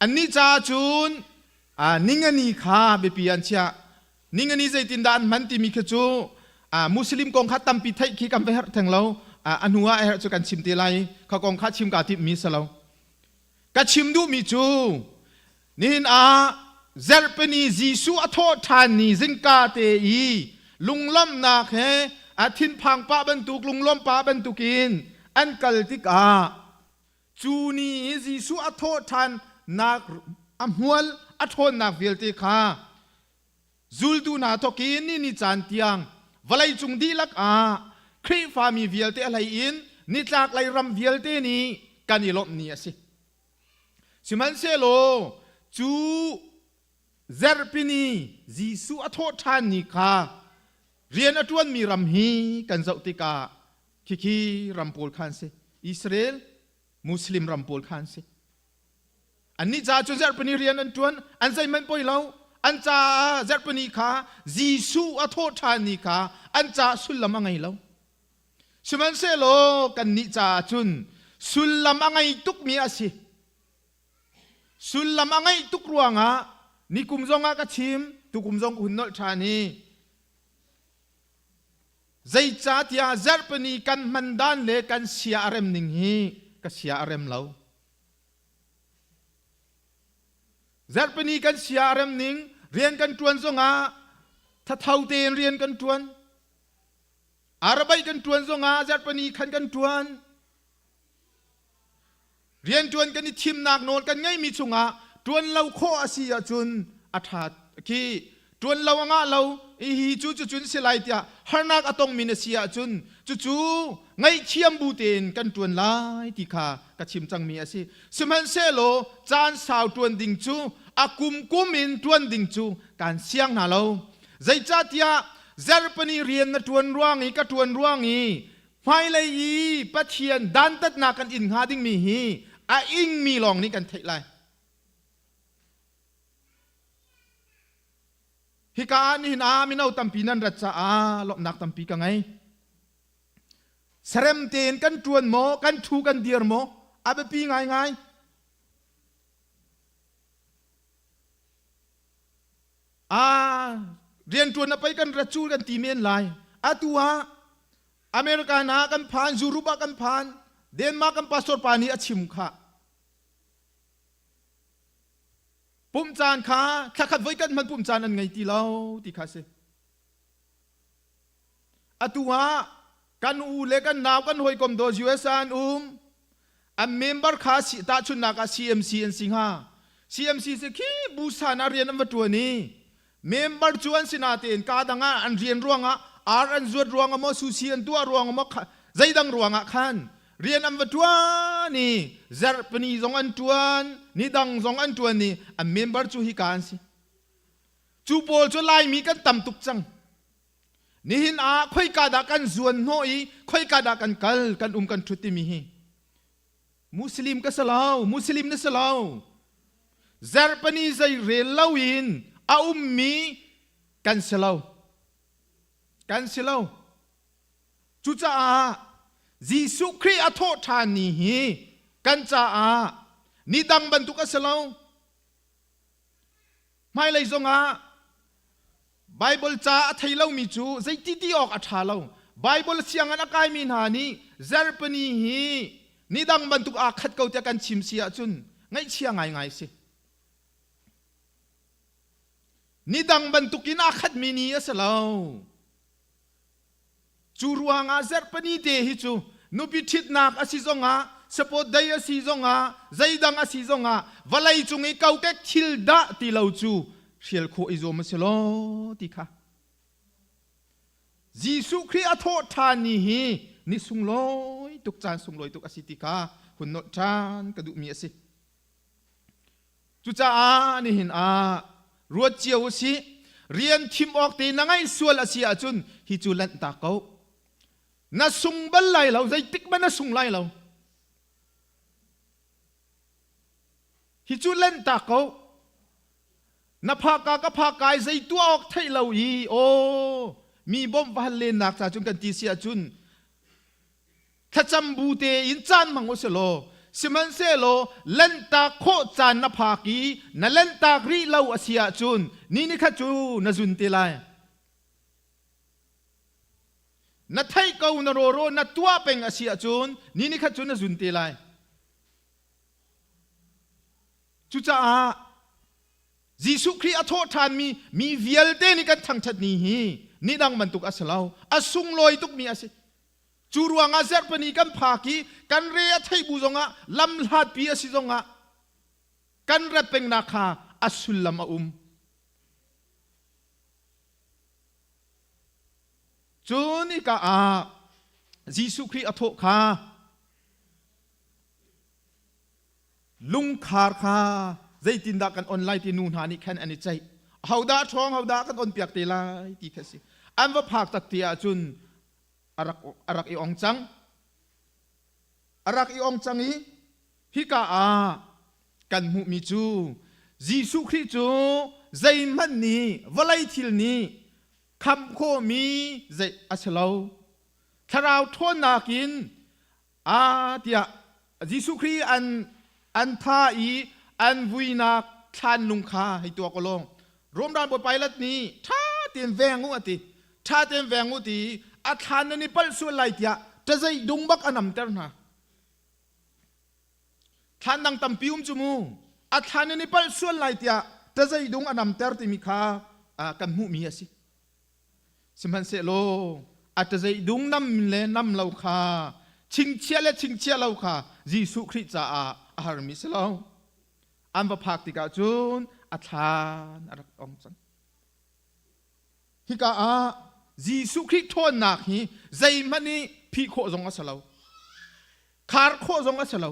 annih caah cun ningani kha biapi an chiah ningani zeitindah an hman timi khi cu Muslim kong kha tampi theih khi kan va herh theng lo a hnu ah herh cu kan chim te lai kha kong kha chim ka timh mi si lo Ka chim duhmi cu nihin ah zarhpini Jesuh a thawh ṭhan ni zingka te i lunglawmhnak he a thinphang pah bantuk lunglawm pah bantukin an kal tikah cu ni i Jesuh a thawh ṭhannak a hmual a ṭhawnnak vialte kha Zultu hna thawk in ni ni caan tiang vawleicung dihlak ah Khrihfami vialte a hlei in nitlaklei ram vialte nih kan i lawmh ni a si. Sihmanhsehlaw cu zarhpini Jesuh a thawh ṭhan ni kha rian a ṭuanmi ram hi kan zoh tikah khikhi ram pawl kha an si. Israel, Muslim ram pawl kha an si. Annih caah cun zarhpini rian an ṭuan, an zeihmanh poi lo. An caah zarhpini kha Jesuh a thawh ṭhan ni kha an caah sullam a ngei lo. Sihmanhsehlaw kannih caah cun sullam a ngei tukmi a si. Sullam a ngeih tuk ruangah nikum zongah ka chim, tukum zong ka hun nolh ṭhan i. Zeicahtiah zarhpini kan hman dan le kan sia a rem ning hi ka sia a rem lo. Zarhpini kan sia a rem ning rian kan ṭuan zongah thatho tein rian kan ṭuan. Arabaih kan ṭuan zongah zarhpini khan kan ṭuan. Rianṭuan kan i thimnak nawl kan ngeimi chungah ṭuan lo khawh a si ahcun a ṭha khi ṭuan lo a ngah lo i hi cu cucun si lai tiah harnak a tongmi na si ahcun cucu ngaihthiam bu tein kan ṭuan lai ti kha ka chim cangmi a si. Sihmanhsehlaw caan sau ṭuan ding cu a kumkum in ṭuan ding cu kaan siang hna lo. Zeicahtiah zarhpini rian na ṭuan ruang i ka ṭuan ruang i Hmailei i Pathian dantatnak kan in hnga dingmi hi a ingmi lawng nih kan theih lai. Hika ah nihin ah mino tampi nan rat caah lawmhnak tampi ka ngei. Sarem tein kan ṭuan maw, kan ṭhu kan dir maw, a biapi ngaingai. Ah, rianṭuan a pei kan rat cu kan ti men lai. Atu ah America na kan phan, Europe ah kan phan, Denmark kan pastor pa nih a chim kha. Pumh caan kha thlakhat voi kan hman pumh caan an ngei ti lo ti kha si. Atu ah kan u le kan nau kan hawikom do US ah an um. An member kha si tahchunnak ah CMC an si hnga. CMC si khi busan ah rian an va ṭuan i member cu an si natein ka dang ah an rian ruangah ar an zuat ruangah maw sushi an tuah ruangah maw zeidang ruangah khan rian an va ṭuan i zarhpini zong an ṭuan ni dang zong an ṭuan i an member cu hika an si. Cu pawl cu Laimi kan tam tuk cang. Nihin ah khoika dah kan zuan hnawh i khoika dah kan kal kan um kan ṭhut timi hi Muslim ka si lo, Muslim na si lo. Zarhpini zei rel loin a ummi kan si lo. Kan si lo. Cucaah Jesuh Khrih a thawh ṭhan ni hi kan caah ni dang bantuk a si lo. Hmailei zongah Baibal ca a thei lomi cu zeiti ti awk a ṭha lo. Baibal sianginn a kaimi hna nih zarhpini hi ni dang bantuk aa khat ko tiah kan chim si ahcun ngaihchia ngaingai si. Ni dang bantukin aa khatmi ni a si lo. Cu ruangah zarhpini te hi cu nupi ṭhitnak a si zongah support day a si zongah zeidang a si zongah vawlei cung i kokek thil dah ti lo cu hrial khawh i zuam a si lo ti kha Jesuh Khrih a thawh ṭhan ni hi ni sunglawi tuk caan sunglawi tuk a si ti kha hun nolh ṭhan ka duhmi a si. Cucaah nihin ah ruat cio u sih. Rian thim awk te na ngaih sual a si ahcun hi cu lanhtak ko. Na sung bal lai lo, zeitik hmanh na sung lai lo. Hi cu lanhtak ko. Na phaka ka phaka i zei tuah awk theih lo i aw mi bawmh va hal lennak ca cun kan ti si ahcun Thlacam bu tein caan hmang u si law, sihmanhsehlaw lanhtak khawh caan na phak i na lanhtak rih lo a si ahcun ni ni khat cu na zun te lai. Na theih ko na rawraw na tuah peng a si ahcun ni ni khat cu na zun te lai. Cucaah Jesuh Khrih a thawh ṭhanmi mi vialte nih kan thangṭhat ni hi ni dang bantuk a si lo. A sunglawi tukmi a si. Cu ruangah zarhpini kan phak i kan re a theih bu zongah lamhlatpi a si zongah kan rat pengnak kha a sullam a um. Cun hika ah Jesuh Khrih a thawh kha lungkhar kha zeitindah kan on lai ti nu hna nih khan an i ceih. Hodah ṭhawng hodah kan on piak te lai ti kha si. An va phak tak ti ahcun a rak i ong cang. A rak i ong cang i hika ah kan hmuhmi cu Jesuh Khrih cu zeihmanh nih vawlei thil nih khamh khawhmi zei a si lo. Thlarau ṭhawnnak in a tiah Jesuh Khrih an tha i an vuinak thlanlung kha hei tuak u law Rom ralbawi Pilat nih ṭha tein veng u a ti. Ṭha tein veng u ti. A thlan nan i palh sual lai tiah ṭazei dung bak a namter hna. Thlan dang tampi um cu mu. A thlan nan i palh sual lai tiah ṭazei dung a namter timi kha kan hmuhmi a si. Sihmanhsehlaw a ṭazei dung nam le nam lo kha chingchiah le chingchiah lo kha Jesuh Khrih caah a harmi si lo. An va phak tikah cun a thlan a rak ong cang. Hika ah Jesuh Khrih ṭhawnnak hi zeihmanh nih phih khawh zong a si lo. Khar khawh zong a si lo.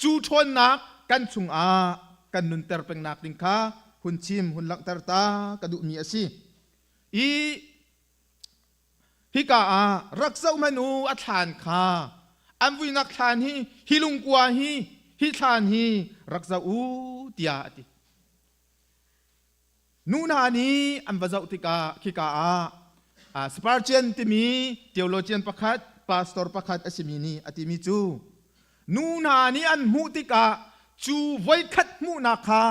Cu ṭhawnnak kan chungah kan nunter pengnak ding kha hun chim, hun langhter ta ka duhmi a si. I hika ah rak zoh hmanh u a thlan kha an vuinak thlan hi hi lungkua hi hi thlan hi rak zoh u tiah a ti. Nu hna nih an va zoh tikah khika ah Spurgeon timi theologian pakhat, pastor pakhat a simi nih a timi cu nu hna nih an hmuh tikah cu voikhat hmuhnak kha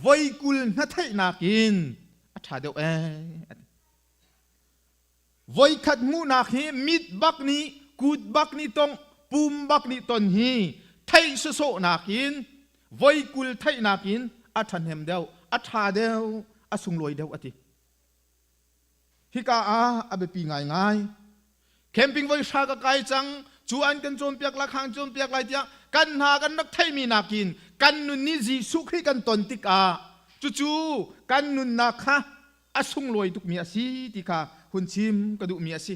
voikul hnatheihnak in a ṭha deuh ee a ti. Voikhat hmuhnak hi mit bak nih kut bak nih tong pum bak nih ton hi theih sawsawhnak in voikul theihnak in a ṭhahnem deuh, a ṭha deuh, a sunglawi deuh a ti. Hika ah a biapi ngaingai. Camping voi hra ka kai cang, cu an kan cawnpiak la khang cawnpiak lai tiah kan hna kan rak theihmi nakin kan nun nih Jesuh Khrih kan ton tikah cucu kan nunnak kha a sunglawi tukmi a si ti kha hun chim ka duhmi a si.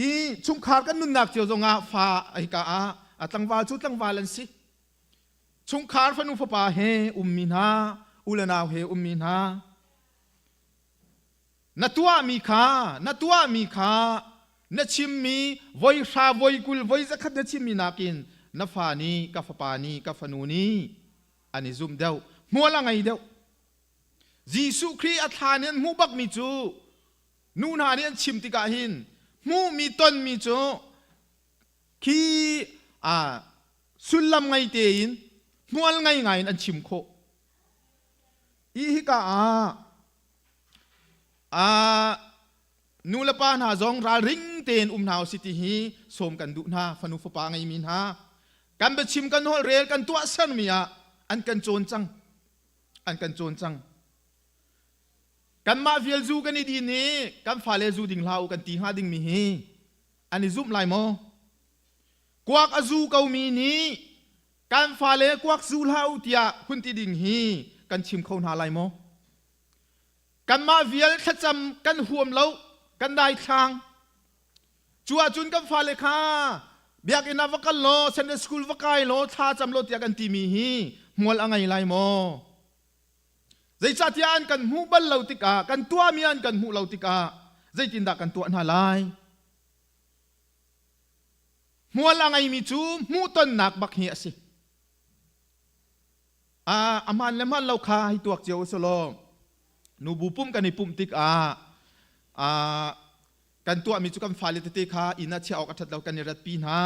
I chungkhar kan nunnak cio zongah fa hika ah a tlangval cu tlangval an si. Chungkhar fanu fapa he ummi hna, u le nau he ummi hna, na tuahmi kha na tuahmi kha na chimmi voi hra voi kul voi zakhat na chimmi nakin na fa nih ka fapa nih ka fanu nih an i zumh deuh hmual a ngei deuh Jesuh Khrih a thla nih an hmuh bakmi cu nu hna nih an chim tikah hin hmuhmi tonmi cu khi a sullam ngei tein hmual ngei ngai in an chim khawh i hika ah nu le pa hna zong ralring tein um hna usih ti hi sawm kan duh hna fanu fapa ngeimi hna kan biachim kan holh rel kan tuahsermi ah an kan cawn cang an kan cawn cang kanmah vial zu kan i din i kan fale zu ding hlah u kan ti hnga dingmi hi an i zumh lai maw kuak a zu komi nih kan fale kuak zu hlah u tiah hun ti ding hi kan chim kho hna lai maw Kanmah vial thlacam kan huam lo, kan daithlang. Cu ahcun kan fale kha biakinn ah va kal law, Sunday school va kai law, thla cam law tiah kan timi hi hmual a ngei lai maw? Zeicahtiah an kan hmuh bal lo tikah, kan tuahmi an kan hmuh lo tikah zeitindah kan tuah hna lai? Hmual a ngeimi cu hmuhtonnak bak hi a si. A hmaan le hmaan lo kha hi tuak cio u law nubu pumh kan i pumh tikah kan tuahmi cu kan fale tete kha inn ah chiah awk a ṭhat lo kan i ratpi hna.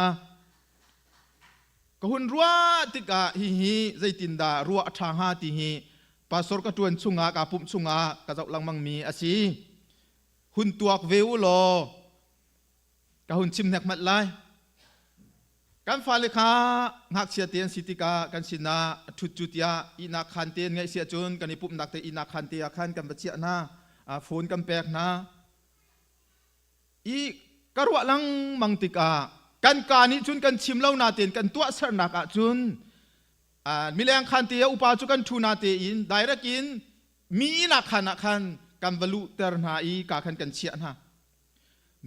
Ka hun ruah tikah hihi zeitindah ruah a ṭha hnga ti hi pastor ka ṭuan chungah kaa pumh chungah ka zoh lengmangmi a si. Hun tuak ve u law ka hun chim hnek hmanh lai. Kan fale kha ngakchia te an si tikah kan sinah ṭhut cu tiah ihnak khaan te an ngeih si ahcun kan i pumhnak te ihnak khaan te ah khan kan va chiah hna, phone kan pek hna. I ka ruah lengmang tikah kan kaa nih cun kan chim lo natein kan tuahsernak ahcun mileng khaan te ah upa cu kan ṭhu na tein direct in mi ihnak khaan ah khan kan va luhter hna i ka khan kan chiah hna.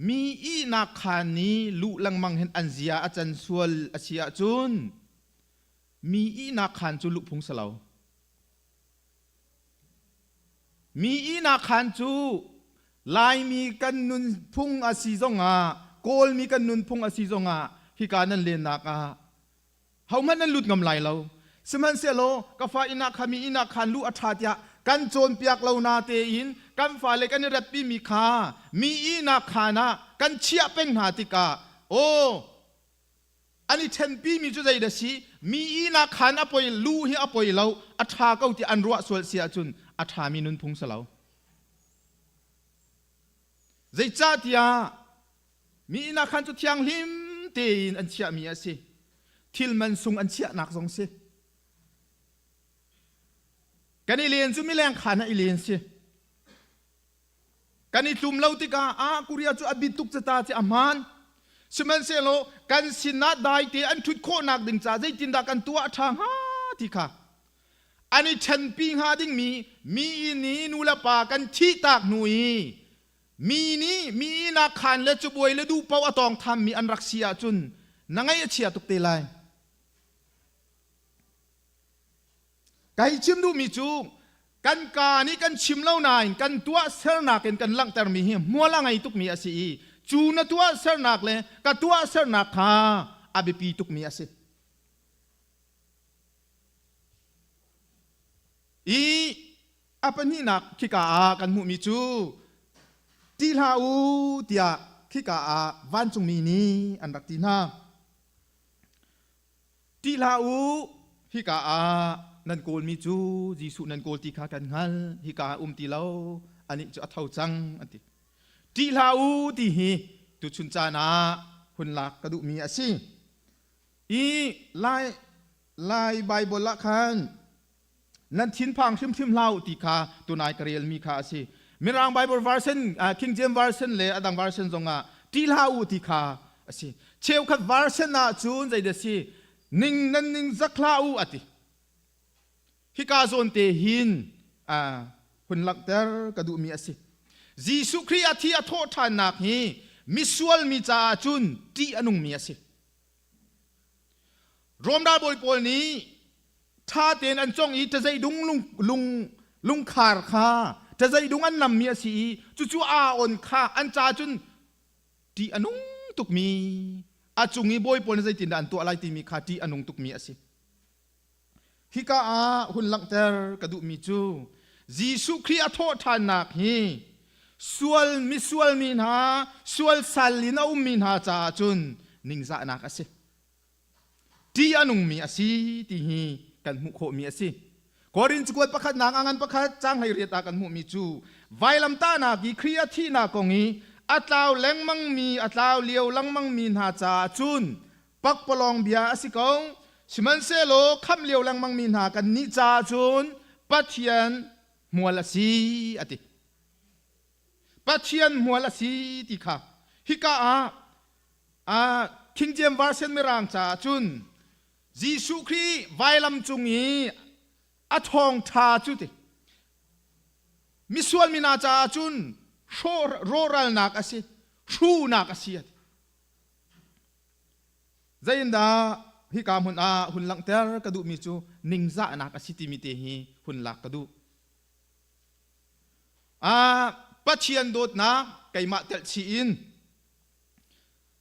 Mi ihnak khaan i luh lengmang hin an zia a can sual a si ahcun mi ihnak khaan cu luh phung si lo. Mi ihnak khaan cu Laimi kan nunphung a si zongah Kawlmi kan nunphung a si zongah hika nan lennak ah hohmanh nan lut ngam lai lo. Sihmanhsehlaw ka fa inn ah kha mi inn ah khan luh a ṭha tiah kan cawnpiak lo na tein kan fale kan i ratpimi kha mi ihnak khaan ah kan chiah peng hna tikah aw an i ṭhenpimi cu zei dah si mi ihnak khaan a poi lu hi a poi lo a ṭha ko ti an ruah sual si ahcun a ṭhami nunphung si lo. Zeicahtiah mi inn ah khan cu thianghlim tein an chiahmi a si. Thil man sung an chiahnak zong si. Kan i len cu mileng khaan ah i len si. Kan i tlum lo tikah ah Korea cu a bit tuk cata ci a hmaan. Sihmanhsehlaw kan sinah daite an ṭhut khawhnak ding ca zeitindah kan tuah ṭha hnga ti kha an i ṭhenpi hnga dingmi mi inn i nu le pa kan thihtak hnu i mi nih mi inn ah khaan le cabuai le duh paoh a tawngthammi an rak si ahcun na ngaih a chia tuk te lai. Kai chim duhmi cu kan kaa nih kan chim lo nain kan tuahsernak in kan langhtermi hi hmual a ngei tukmi a si i cu na tuahsernak le ka tuahsernak kha a biapi tukmi a si. I a pahnihnak khika ah kan hmuhmi cu ṭih hlah u tiah khika ah vancungmi nih an rak ti hna. Ṭih hlah u, hika ah nan kawlmi cu Jesuh nan kawl ti kha kan hngalh, hika ah um ti lo, anih cu a tho cang, an ti. Ṭih hlah u ti hi tuchun caan ah hun lak ka duhmi a si. I Lai, Lai Baibal ah khan nan thinphang hrimhrim hlah u ti kha tunai ka relmi kha a si. Mirang Bible version, King James version le a dang version zongah ṭih hlah u ti kha a si. Cheukhat version ah cun zeidah si ning nan ning zak hlah u a ti. Hika zawn te hin hun langhter ka duhmi a si. Jesuh Khrih a thi a thawh ṭhannak hi misual mi caah cun ṭih a nungmi a si. Rom ralbawi pawl nih ṭha tein an cong i ṭazei dung lung, lung, lungkhar kha ṭazei dung an nammi a si i cucu aa on kha an ca cun ṭih a nung tukmi a cung i bawi pawl nih zeitindah an tuah lai timi kha ṭih a nung tukmi a si. Hika ah hun langhter ka duhmi cu Jesuh Khrih a thawhṭhannak hi sual misual mi hna sual sal in a ummi hna caah cun ningzahnak a si. Ṭih a nungmi a si ti hi kan hmuh khawhmi a si. Korin cakuat pakhatnak a ngan pakhat caang 18 ah kan hmuhmi cu vailamtahnak i Khrih a thihnak kong i a tlau lengmangmi a tlau lio lengmangmi hna caah cun pakpalawng bia a si ko. Sihmanhsehlaw khamh lio lengmangmi hna kannih caah cun Pathian hmual a si a ti. Pathian hmual a si ti kha hika ah King James Version Mirang caah cun Jesuh Khrih vailam cung i a thawngṭha cu ti misual mi hna caah cun rawhralnak a si, hruhnak a si a ti. Zeiindah hika hmun ah hun langhter ka duhmi cu ningzahnak a si timi te hi hun lak ka duh. Pathian dawtnak keimah telh chih in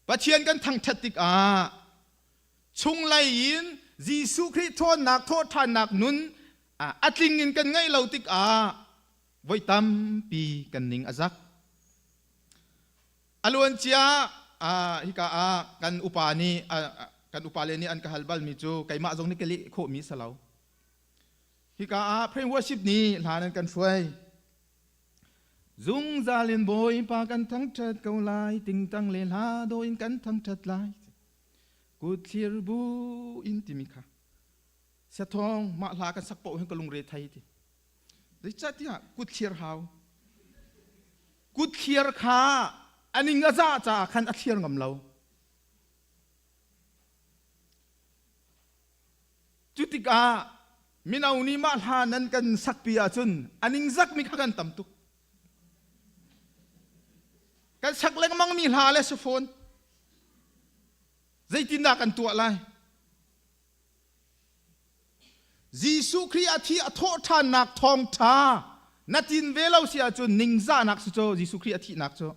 Pathian kan thangṭhat tikah chunglei in Jesuh Khrih ṭhawnnak thawhṭhannak nun a tling in kan ngeih lo tikah voi tampi kan ning a zak. A luancia hika ah kan upa nih kan upa le nih an ka hal balmi cu keimah zong nih ka leh khawhmi si lo. Hika ah praise worship nih hla nan kan hruai. Zungzal in Bawipa kan thangṭhat ko lai, tingtang le hla dawh in kan thangṭhat lai. Kut thlir bu in timi kha. Siathawng mah hla kan sak paoh hin ka lungre thei ti. Zeicahtiah kut thlir hau. Kut thlir kha a ning a zah caah khan a thlir ngam lo. Cu tikah mino nih mah hla nan kan sakpi ahcun a ningzakmi kha kan tam tuk. Kan sak lengmangmi hla le si fawn. Zeitindah kan tuah lai? Jesuh Khrih a thi a thawh ṭhannak thawngṭha na tin ve lo si ahcun ningzahnak si cu Jesuh Khrih a thihnak cu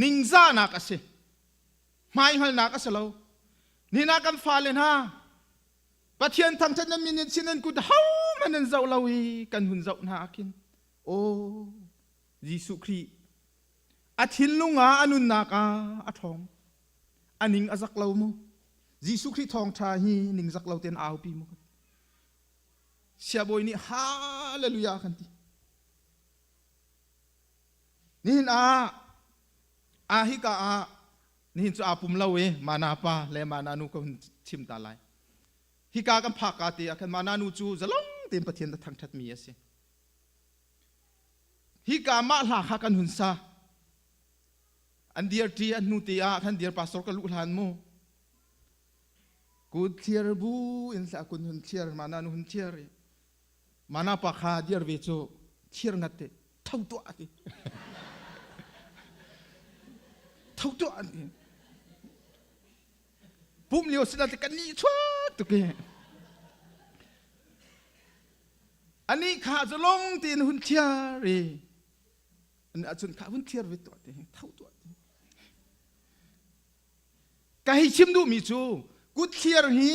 ningzahnak a si. Hmaihngalnak a si lo. Nina kan fale hna Pathian thangṭhat nan min in sin an kut hohmanh an zoh lo i kan hun zoh hna ah khin aw Jesuh Khrih a thinlung ah a nunnak ah a ṭhawng a ning a zak lo mu Jesuh Khrih thawngṭha hi ning zak lo tein aupi mu Siabawi nih hallelujah kan ti. Nihin ah a hika ah nihin cu aa pum lo i mana pa le mana nu ka hun chim ta lai. Hika kan phak ka te ah khan mana nu cu zalong tein Pathian a thangṭhat mi a si. Hika mah hla kha kan hun sa. An dir ṭi an hnu te ah khan dir pastor ka luh hlan mu. Kut thliar bu in hla kun hun thliar mana nu hun thliar i mana pa kha dir ve cu thir ngat te tho tuah ti tho tuah an ti pum lio sina te kan ni chuak tuk i ani kha cu long tin hun thiar i an acun kha hun thiar ve tuah ti tho tuah ti ka hei chim duhmi cu kut thliar hi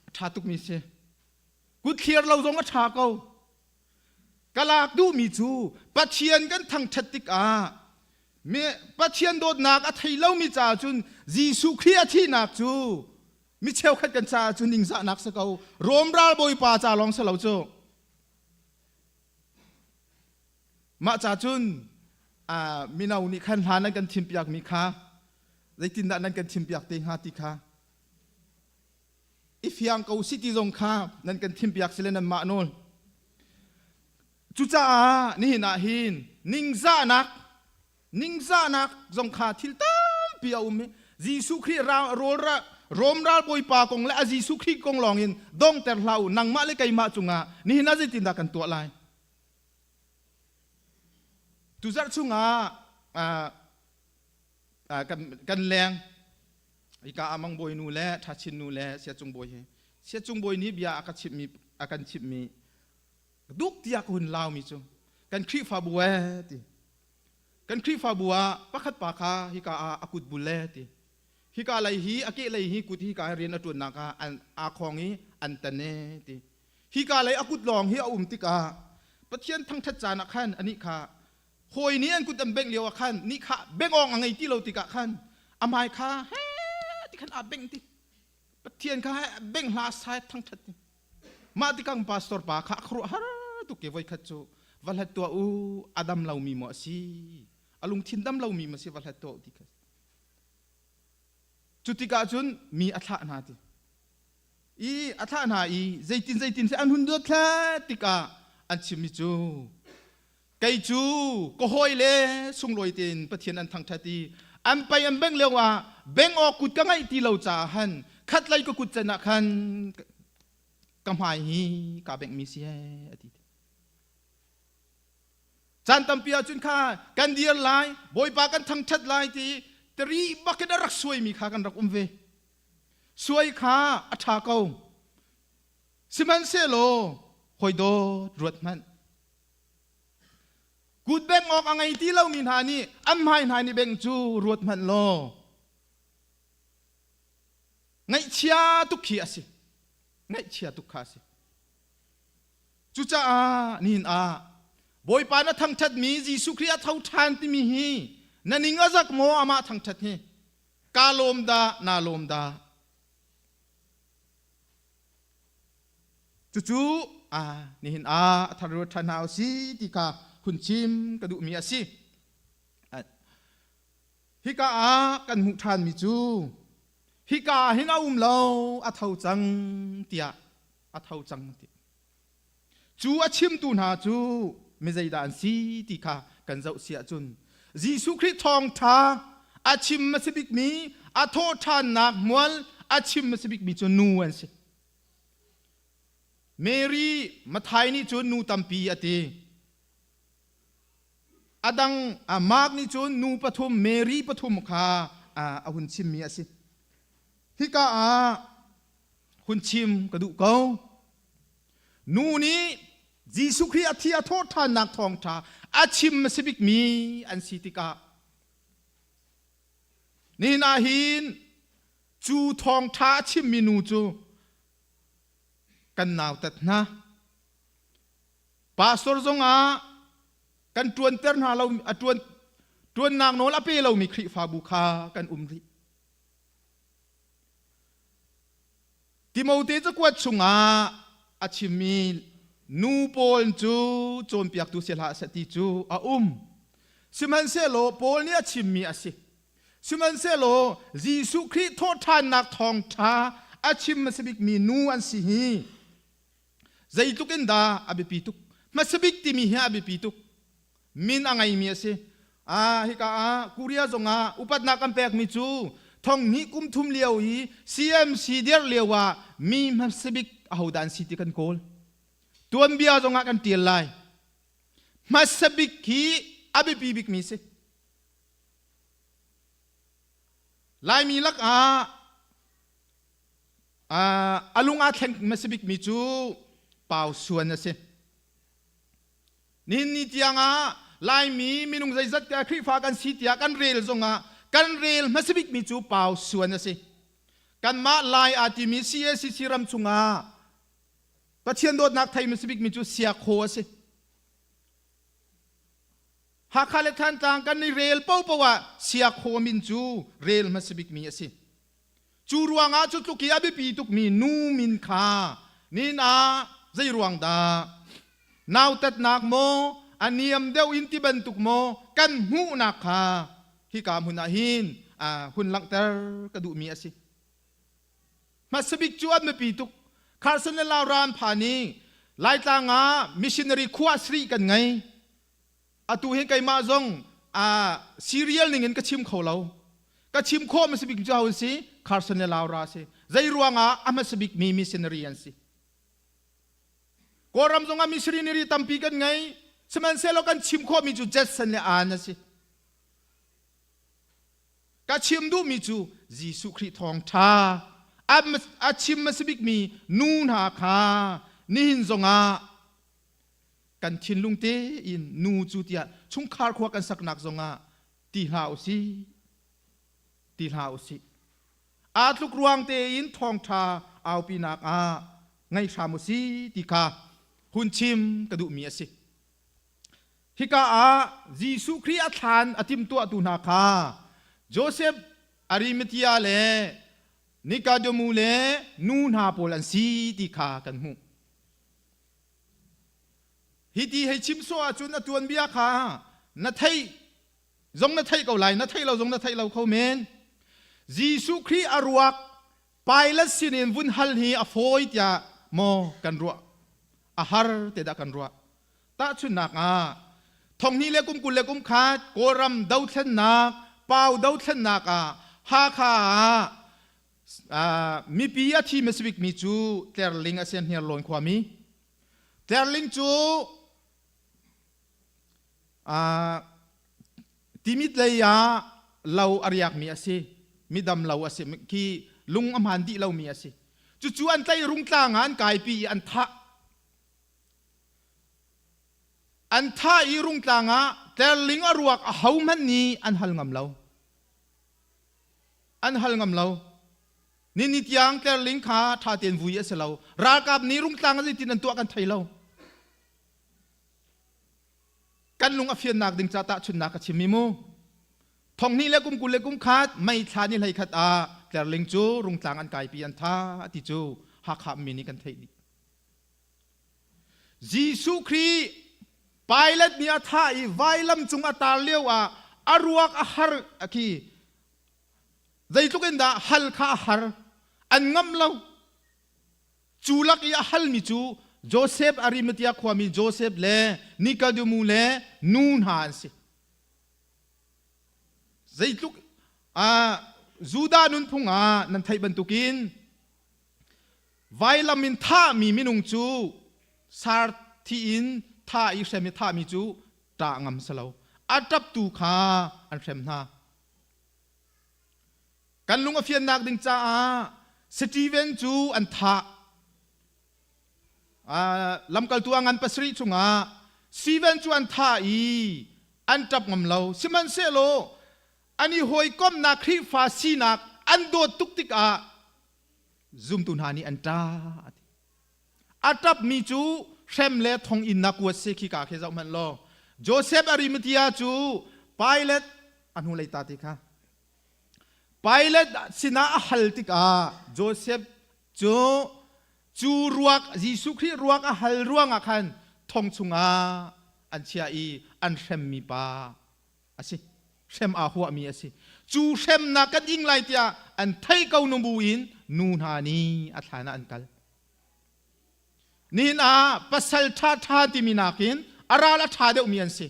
a ṭha tukmi si. Kut thliar lo zong a ṭha ko. Ka lak duhmi cu Pathian kan thangṭhat tikah mi Pathian dawtnak a thei lomi caah cun Jesuh Khrih a thihnak cu mi cheukhat kan caah cun ningzahnak si ko. Rom ralbawipa ca lawng si lo cu. Mah ca cun mino nih khan hla nan kan thimpiakmi kha zeitindah nan kan thimpiak te hnga ti kha i fiang ko si ti zong kha nan kan thimpiak si le nanmah nawl. Cucaah nihin ah hin ningzahnak ningzahnak zong kha thil tampi a um i Jesuh Khrih rawl Rom ralbawipa kong le a Jesuh Khrih kong lawng in dongter hlah u nangmah le keimah cungah nihin ah zeitindah kan tuah lai? Tuzarh chungah kan leng hika Amang Bawi nu le Tha Chin nu le Sia Cung Bawi hi Sia Cung Bawi nih bia a ka chimhmi a kan chimhmi duk tiah ka hun laumi cu kan Khrihfabu ee ti kan Khrihfabu ah pakhat pa kha hika ah a kut bul ee ti hika lei hi a ke lei hi kut hika rian a ṭuannak ah an aa khong i an tan ee ti hika lei a kut lawng hi a um tikah Pathian thangṭhat caan ah khan anih kha hawi nih an kut an bengh lio ah khan nih kha bengawng a ngei ti lo tikah khan a hmai kha he ti khan aa bengh ti Pathian kha bengh hla sai thangṭhat ti mah tikang pastor pa kha a khuaruah har tuk ke voikhat cu va hlat tuah u a dam lomi maw a si a lungthin dam lomi maw si va hlat tuah u ti kha cu tikah cun mi a thlah hna ti i a thlah hna i zeitin zeitin an hun duat thlet tikah an chimmi cu kei cu ka hawi le sunglawi tein Pathian an thangṭhat i an pei an bengh lio ah bengh awk kut ka ngeih ti lo caah han khatlei ka kut can ah khan ka hmai hi kaa benghmi si he a ti. Caan tampi ahcun kha kan dir lai, Bawipa kan thangṭhat lai ti tari bakin a rak suaimi kha kan rak um ve. Suai kha a ṭha ko. Sihmanhsehlaw hawi dawt ruat hmanh. Kut bengh awk a ngei ti lomi hna nih an hmai hna nih bengh cu ruat hmanh law ngaihchia tuk khi a si. Ngaihchia tuk kha a si. Cucaah nihin ah Bawipa na thangṭhatmi Jesuh Khrih a tho ṭhan timi hi na ning a zak maw amah thangṭhat hi? Kaa lawm dah, naa lawm dah? Cucu nihin ah a thar ruat ṭhan hna usih ti kha hun chim ka duhmi a si. Hika ah kan hmuh ṭhanmi cu hika ah hin a um lo, a tho cang tiah a tho cang ti. Cu a chimtu hna cu mi zeidah an si ti kha kan zoh si ahcun Jesuh Khrih thawngṭha a chim a si bikmi a thawhṭhannak hmual a chim a si bikmi cu nu an si. Mary Mathai nih cun nu tampi a ti. A dang Mark nih cun nu pathum Mary pathum kha a hun chimmi a si. Hika ah hun chim ka duh ko. Nu nih Jesuh Khrih a thi a thawhṭhannak thawngṭha a chim a si bikmi an si tikah nihin ah hin cu thawngṭha a chimmi nu cu kan nautat hna. Pastor zongah kan ṭuanter hna lo a ṭuan ṭuannak nawl a pe lomi Khrihfabu kha kan um rih. Timote cakuat chungah a chimmi Nu pawl cu cawnpiaktu si hlah seh ti cu a um. Sihmanhsehlaw Paul nih a chimmi a si. Sihmanhsehlaw Jesuh Khrih thawhṭhannak thawngṭha a chim hmasa bikmi nu an si hi zeitluk in dah a biapi tuk. Hmasa bik timi hi a biapi tuk. Min a ngeimi a si. Ah, hika ah Korea zongah upatnak kan pekmi cu thong hnih kum thum lio i CMC dirh lio ah mi hmasa bik ahodah an si ti kan kawl. Tuanbia zongah kan ṭial lai. Hmasa bik hi a biapi bikmi si. Laimi lakah a lung aa thleng hmasa bikmi cu Pau Suan a si. Nihin ni tiangah Laimi minung zeizat Khrihfa kan si tiah kan rel zongah kan rel hmasa bikmi cu Pau Suan a si. Kanmah Lai aa timi CACC ram chungah Pathian dawtnak thei hmasa bikmi cu Siakhaw a si. Hakha le Thantlang kan i rel paohpaoh ah Siakhaw min cu rel hmasa bikmi a si. Cu ruangah cu tluk i a biapi tukmi nu min kha nin ah zei ruang dah nautatnak maw a niam deuh in ti bantuk maw kan hmuhnak kha hika hmun ah hin hun langhter ka duhmi a si. Hmasa bik cu an biapi tuk. Carson le Laura an phan i Laitlang ah missionary khua sarih kan ngei. Atu hi keimah zong serial ning in ka chim kho lo. Ka chim khawh hmasa bik cu an si Carson le Laura si. Zei ruangah a hmasa bik mi missionary an si. Kawlram zong ah missionary tampi kan ngei. Sihmanhsehlaw kan chim khawhmi cu Jetson le Ann a si. Ka chim duhmi cu Jesuh Khrih thawngṭha a chim hmasa bikmi nu hna kha nihin zongah kan thinlung tein nu cu tiah chungkhar khua kan saknak zongah ti hlah u sih ti hlah u sih aa tluk ruang tein thawngṭha aupinak ah ngei hram u sih ti kha hun chim ka duhmi a si. Hika ah Jesuh Khrih a thlan a timhtuahtu hna kha Joseph Arimathea le Nikodemu le nu hna pawl an si ti kha kan hmuh. Hiti hei chim sawh ahcun a tuanbia kha na theih zong na theih ko lai, na theih lo zong na theih lo kho men. Jesuh Khrih a ruak Pilate sinin vun hal hi a fawi tiah maw kan ruah? A har te dah kan ruah. Tahchunhnak ah, thonghnih le kum 20 le kum khat Kawlram dothlennak, Pau dothlennak ah Hakha ah mipi a thi hmasa bikmi cu Tlerling a si Hniarlawn khuami. Tlerling cu Timit lei ah lo a riakmi a si. Midam lo a si. Khi lung a hmaan dih lomi a si. Cucu an tlaih rungtlang ah an kaipi i an thah. An thah i rungtlang ah tlerling a ruak a hohmanh nih an hal ngam lo. An hal ngam lo. Nini tiang tlerling kha ṭha tein vui a si lo. Ralkap nih rungtlang ah zeitin an tuah kan thei lo. Kan lung a fiannak ding ca tahchunhnak ka chim i mu. Thong hnih le kum 20 le kum khat May thla ni 11 ah tlerling cu rungtlang an kaipi an tha ti cu Hakha mi nih kan theih dih. Jesuh Khrih Pilate nih a thah i vailam cung a tar lio ah a ruak a har khi zeitluk in dah hal kha a har an ngamh lo. Cu lak i a halmi cu Josef Arimathea khuami Josef le Nikodemu le nu hna an si. Zeitluk Judah nunphung ah nan theih bantukin vailam in thahmi minung cu sar thi in thah i hrem i thahmi cu ṭah ngam si lo. A ṭaptu kha an hrem hna. Kan lung a fiannak ding caah Steven cu an thah. Lamkaltu a ngan pasarih chungah Steven cu an thah i an ṭap ngam lo. Sihmanhsehlaw an i hawikomhnak Khrihfa sinak an dawt tuk tikah zumtu hna nih an ṭah. A ṭapmi cu hrem le thonginn na kuat si khika khi zoh hmanh law. Joseph Arimathea cu Pilate a hnulei ta ti kha Pilate sinah a hal tikah Joseph cu Cu ruak Jesuh Khrih ruak a hal ruangah khan thong chungah an chiah i an hremmi pa a si. Hrem aa huahmi a si. Cu hremnak kan ing lai tiah an theih ko nu buin nu hna nih a thlan ah an kal. Nihin ah pasal ṭhaṭha timi nakin a ral a ṭha deuhmi an si.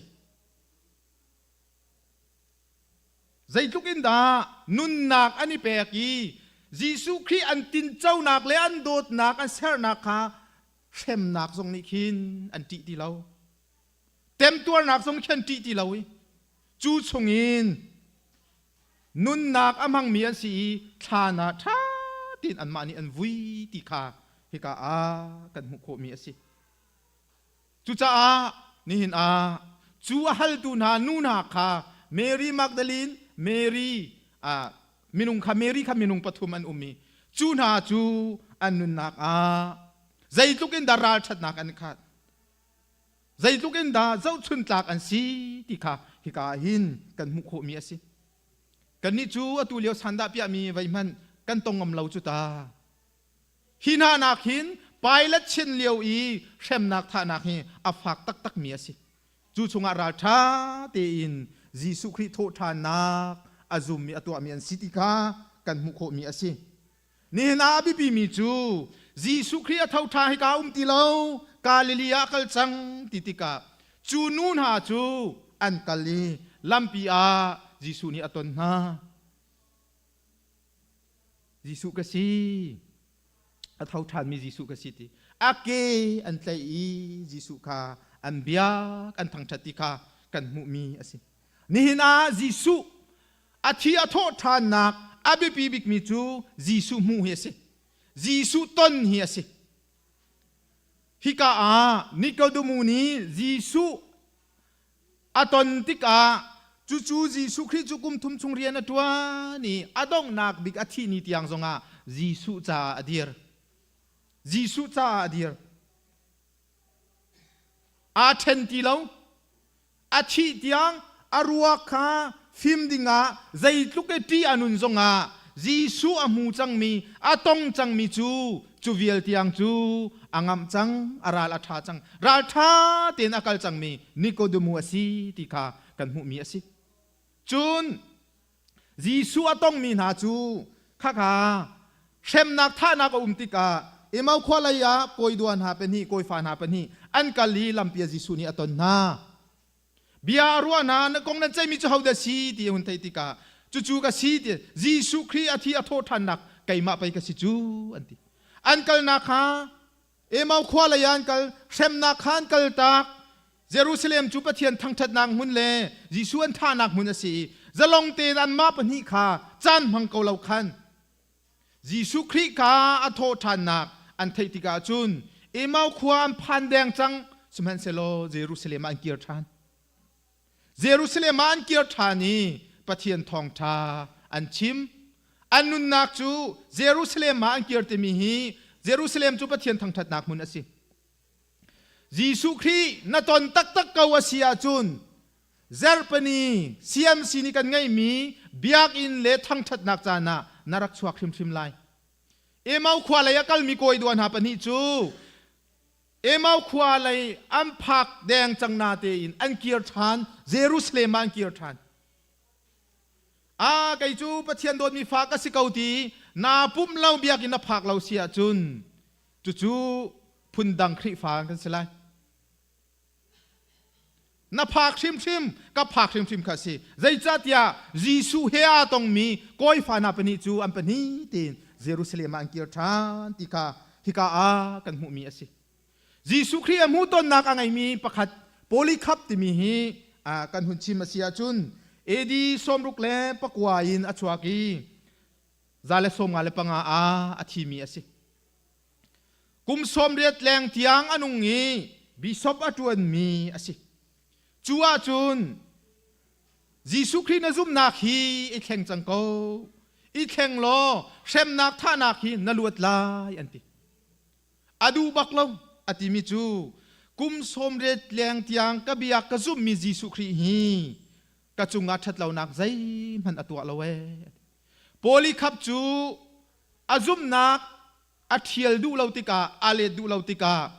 Zeitluk in dah nunnak an i pek i Jesuh Khrih an tinconak le an dawtnak an sernak kha hremnak zong nih khin an ṭih ti lo. Temtuarnak zong khin an ṭih ti lo i cu chungin nunnak a hmangmi an si i thlan ah ṭha tein anmah nih an vui ti kha hika ah kan hmuh khawhmi a si. Cucaah nihin ah cu a haltu hna nu hna kha Mary Magdalene, Mary minung kha Mary kha minung pathum an um i cu hna cu an nunnak ah zeitluk in dah ralṭhatnak an khat, zeitluk in dah zohchuntlak an si ti kha hika ah hin kan hmuh khawhmi a si. Kannih cu atu lio sandah piahmi veihmanh kan tong ngam lo cu ta. Hi hna nak hin Pilate chin lio i hremnak thahnak hi a fak taktakmi a si. Cu chungah ralṭha tein Jesuh Khrih thawhṭhannak a zummi a tuahmi an si ti kha kan hmuh khawhmi a si. Nihin ah a biapimi cu Jesuh Khrih a tho ṭha hika um ti lo, Galilee ah a kal cang ti tikah cu nu hna cu an kal i lampi ah Jesuh nih a ton hna. Jesuh ka si. A tho ṭhanmi Jesuh ka si ti. A ke an tlaih i Jesuh kha an biak, an thangṭhat ti kha kan hmuhmi a si. Nihin ah Jesuh a thi a thawh ṭhannak a biapi bikmi cu Jesuh hmuh hi a si. Jesuh ton hi a si. Hika ah Nikodemu nih Jesuh A ton tikah cucu Jesuh Khrih cu kum thum chung rian a ṭuan i a donghnak bik a thih ni tiang zongah Jesuh caah a dir. Jesuh caah a dir. Aa ṭhen ti lo. A thih tiang a ruak kha fim dingah zeitluk i ṭih a nun zongah Jesuh a hmu cangmi, a tong cangmi cu cu vial tiang cu a ngamh cang, a ral a ṭha cang. Ralṭha tein a kal cangmi Nikodemu a si ti kha kan hmuhmi a si. Cun Jesuh a tongmi hna cu khakha hremnak thahnak a um tikah Emau khua lei ah kawidua hna pahnih, kawifa hna pahnih an kal i lampi ah Jesuh nih a ton hna. Bia a ruah hna, na kong nan ceihmi cu hodah si ti a hun theih tikah cucu ka si ti Jesuh Khrih a thi a thawh ṭhannak keimah pei ka si cu an ti. An kalnak kha Emau khua lei ah an kal, hremnak kha an kaltak. Jerusalem cu Pathian thangṭhatnak hmun le Jesuh an thahnak hmun a si i zalong tein anmah pahnih kha caan hmang ko lo khan Jesuh Khrih kha a thawhṭhannak an theih tikah cun Emau khua an phan deng cang, sihmanhsehlaw Jerusalem ah an kir ṭhan. Jerusalem ah an kir ṭhan i Pathian thawngṭha an chim. An nunnak cu Jerusalem ah an kir timi hi Jerusalem cu Pathian thangṭhatnak hmun a si. Jesuh Khrih na ton taktak ko a si ahcun Zarhpini CMC nih kan ngeihmi biakinn le thangṭhatnak caan ah na rak chuak hrimhrim lai. Emau khua lei a kalmi kawi dua hna pahnih cu Emau khua lei an phak deng cang na tein an kir ṭhan, Jerusalem ah an kir ṭhan. A kei cu Pathian dawtmi fa ka si ko ti naa pumh lo biakinn na phak lo si ahcun cucu phundang Khrihfa kan si lai. Na phak hrimhrim, ka phak hrimhrim kha a si. Zeicahtiah Jesuh he aa tongmi kawifa hna pahnih cu an pahnih tein Jerusalem ah an kir ṭhan ti kha hika ah kan hmuhmi a si. Jesuh Khrih a hmuhtonnak a ngeimi pakhat Polycarp timi hi kan hun chim a si ahcun AD 69 in a chuak i 155 ah a thimi a si. Kum 80 leng tiang a nung i bishop a ṭuanmi a si. Cu ahcun Jesuh Khrih na zumhnak hi i thleng cang ko. I thleng law hremnak thahnak hi na luat lai an ti. A duh bak lo a timi cu kum 80 leng tiang ka biak ka zumhmi Jesuh Khrih hi ka cungah ṭhatlonak zeihmanh a tuah lo ee. Polycarp cu a zumhnak A ṭhial duh lo tikah, aa let duh lo tikah,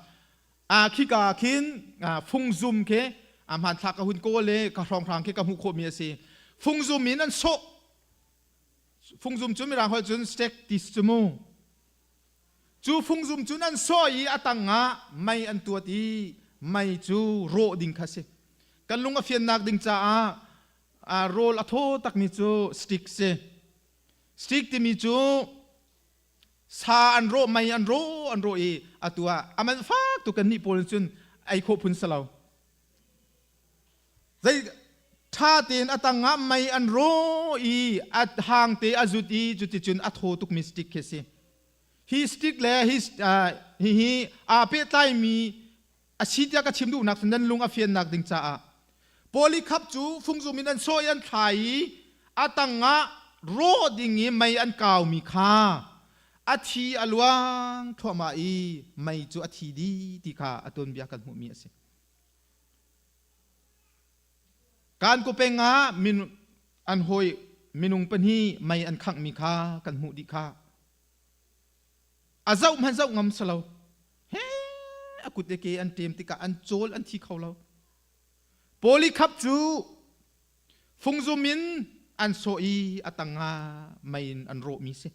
a khika khin fungzum khi a hmanthlak ka hun kawl i ka hrawnghrang khi ka hmuh khawhmi a si. Fungzum in an sawh. Fungzum cu mirang holh cun stake ti si cu mu. Cu fungzum cu nan sawh i a tangah mei an tuat i mei cu rawh ding kha si. Kan lung a fiannak ding caah rawl a thaw takmi cu stick si. Stick timi cu sa an rawh, mei an rawh, an rawh i atu ah a man fak tuk kan nih pawl cun ei khawh phun si lo. Zei ṭha tein a tangah mei an rawh i a hang te a zut i cuticun a thaw tukmi stick khi si. Hi stick le hi hihi aa pehtlaimi a si tiah ka chim duhnak cu nan lung a fiannak ding caah Polycarp cu fungzum in an sawh i an thlai i a tangah rawh ding i mei an kaumi kha a thi a luang thluahmah i mei cu a thi dih ti kha a tuanbia kan hmuhmi a si. Kan kupeng ah min an hawi minung pahnih mei an khanghmi kha kan hmuh dih kha. A zoh hmanh zoh ngam si lo. He a kut le ke an ṭem tikah an cawl an thi kho lo. Polycarp cu fungzum in an sawh i a tang ah mei in an rawhmi si.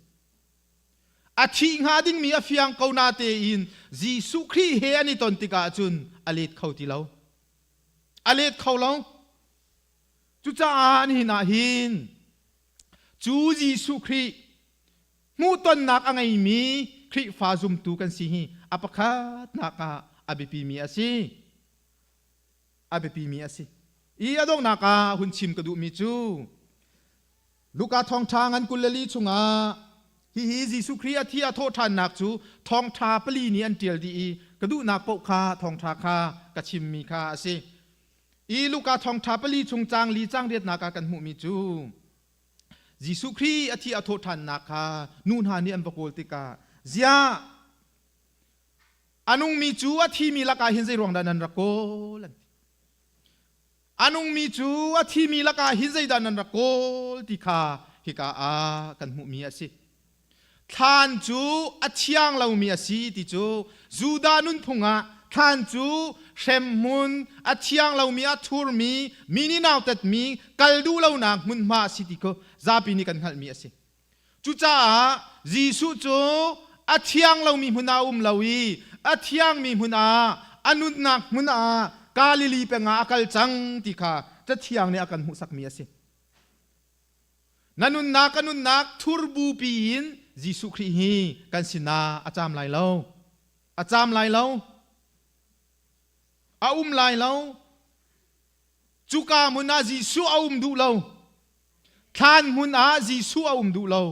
A thih hnga dingmi a fiang ko natein Jesuh Khrih he an i ton tikah cun a let kho ti lo. A let kho lo. Cucaah nihin ah hin cu Jesuh Khrih hmuhtonnak a ngeimi Khrihfa zumtu kan si hi a pakhatnak ah a biapimi a si. A biapimi a si. I a donghnak ah hun chim ka duhmi cu Luka thawngṭha ngan 24 chungah hihi Jesuh Khrih a thi a thawhṭhannak cu thawngṭha pali nih an ṭial dih i ka duhnak paoh kha thawngṭha kha ka chimmi kha a si. I Luka thawngṭha pali chung caang li caang riatnak ah kan hmuhmi cu Jesuh Khrih a thi a thawhṭhannak kha nu hna nih an va kawl tikah ziah a nungmi cu a thimi lakah hin zei ruang dah nan rak kawl an ti. A nungmi cu a thimi lakah hin zeidah nan rak kawl ti kha hika ah kan hmuhmi a si. Thlan cu a thiang lomi a si ti cu Judah nunphung ah thlan cu hremhmun a thiang lomi a thurmi mi nih nautatmi kal duh lonak hmunhma a si ti cu zapi nih kan hngalhmi a si. Cucaah Jesuh cu a thiang lomi hmun ah a um lo i a thiangmi hmun ah a nunnak hmun ah Galilee peng ah a kal cang ti kha Cathiang nih a kan hmuhsakmi a si. Na nunnak ka nunnak thurbupi in Jesuh Khrih hi kan sinah a caam lai lo. A caam lai lo. A um lai lo. Cuka hmun ah Jesuh a um duh lo. Thlan hmun ah Jesuh a um duh lo.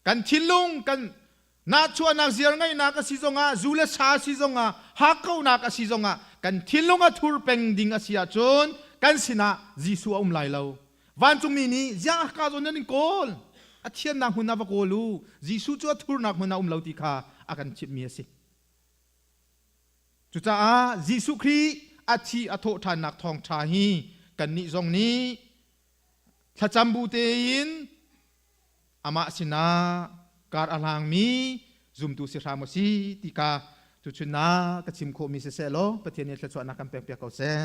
Kan thinlung kan nahchuahnak ziarngeihnak a si zongah zu le sa a si zongah hakkauhnak a si zongah kan thinlung a thur peng ding a si ahcun kan sinah Jesuh a um lai lo. Vancungmi nih ziang ka zawn nan in kawl a thiannak hmun ah va kawl u Jesuh cu a thurnak hmun ah um lo ti kha a kan chimhmi a si. Cucaah Jesuh Khrih a thi a thawh ṭhannak thawngṭha hi kannih zong nih thlacam bu tein amah sinah kar a hlangmi zumtu si hram u si ti kha tuchun ah ka chim khawhmi siseh law Pathian nih thluachuahnak kan pekpiak ko seh.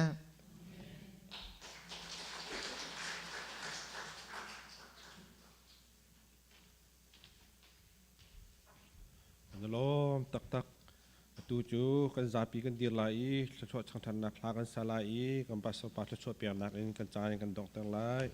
Kan i lawm taktak. Atu cu kan zapi kan dir lai i thluachuah changṭhannak hla kan sa lai i kan pastor pa thluachuah peknak in kan caan kan donghter lai.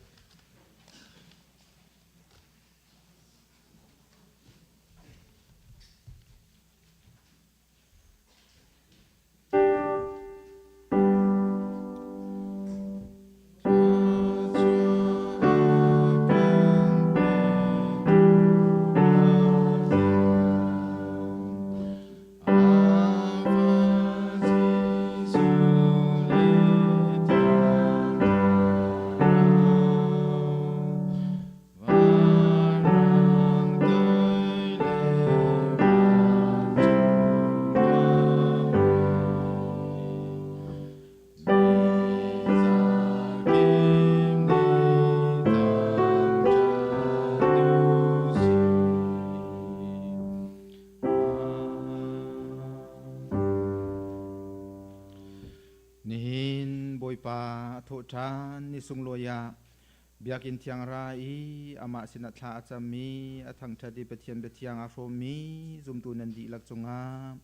Thawhṭhan ni sunglawi ah Biakinn thiang ra i amah sinah thla a cammi, a thangṭhat i Pathian biathiang aa hrawmmi zumtu nan dihlak cungah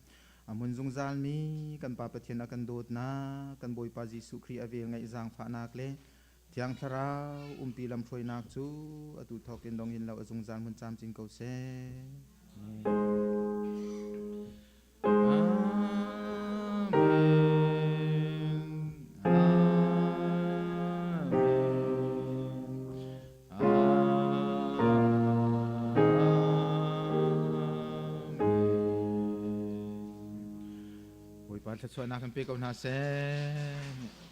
a hmun zungzalmi kan Pa Pathian a kan dawtnak, kan Bawipa Jesuh Khrih a vel ngeih zaangfahnak le Thiang Thlarau umpi lamhruainak cu atu thawk in dong hin lo a zungzal hmun camcin ko seh. Bawipa thluachuahnak kan pe ko hna seh.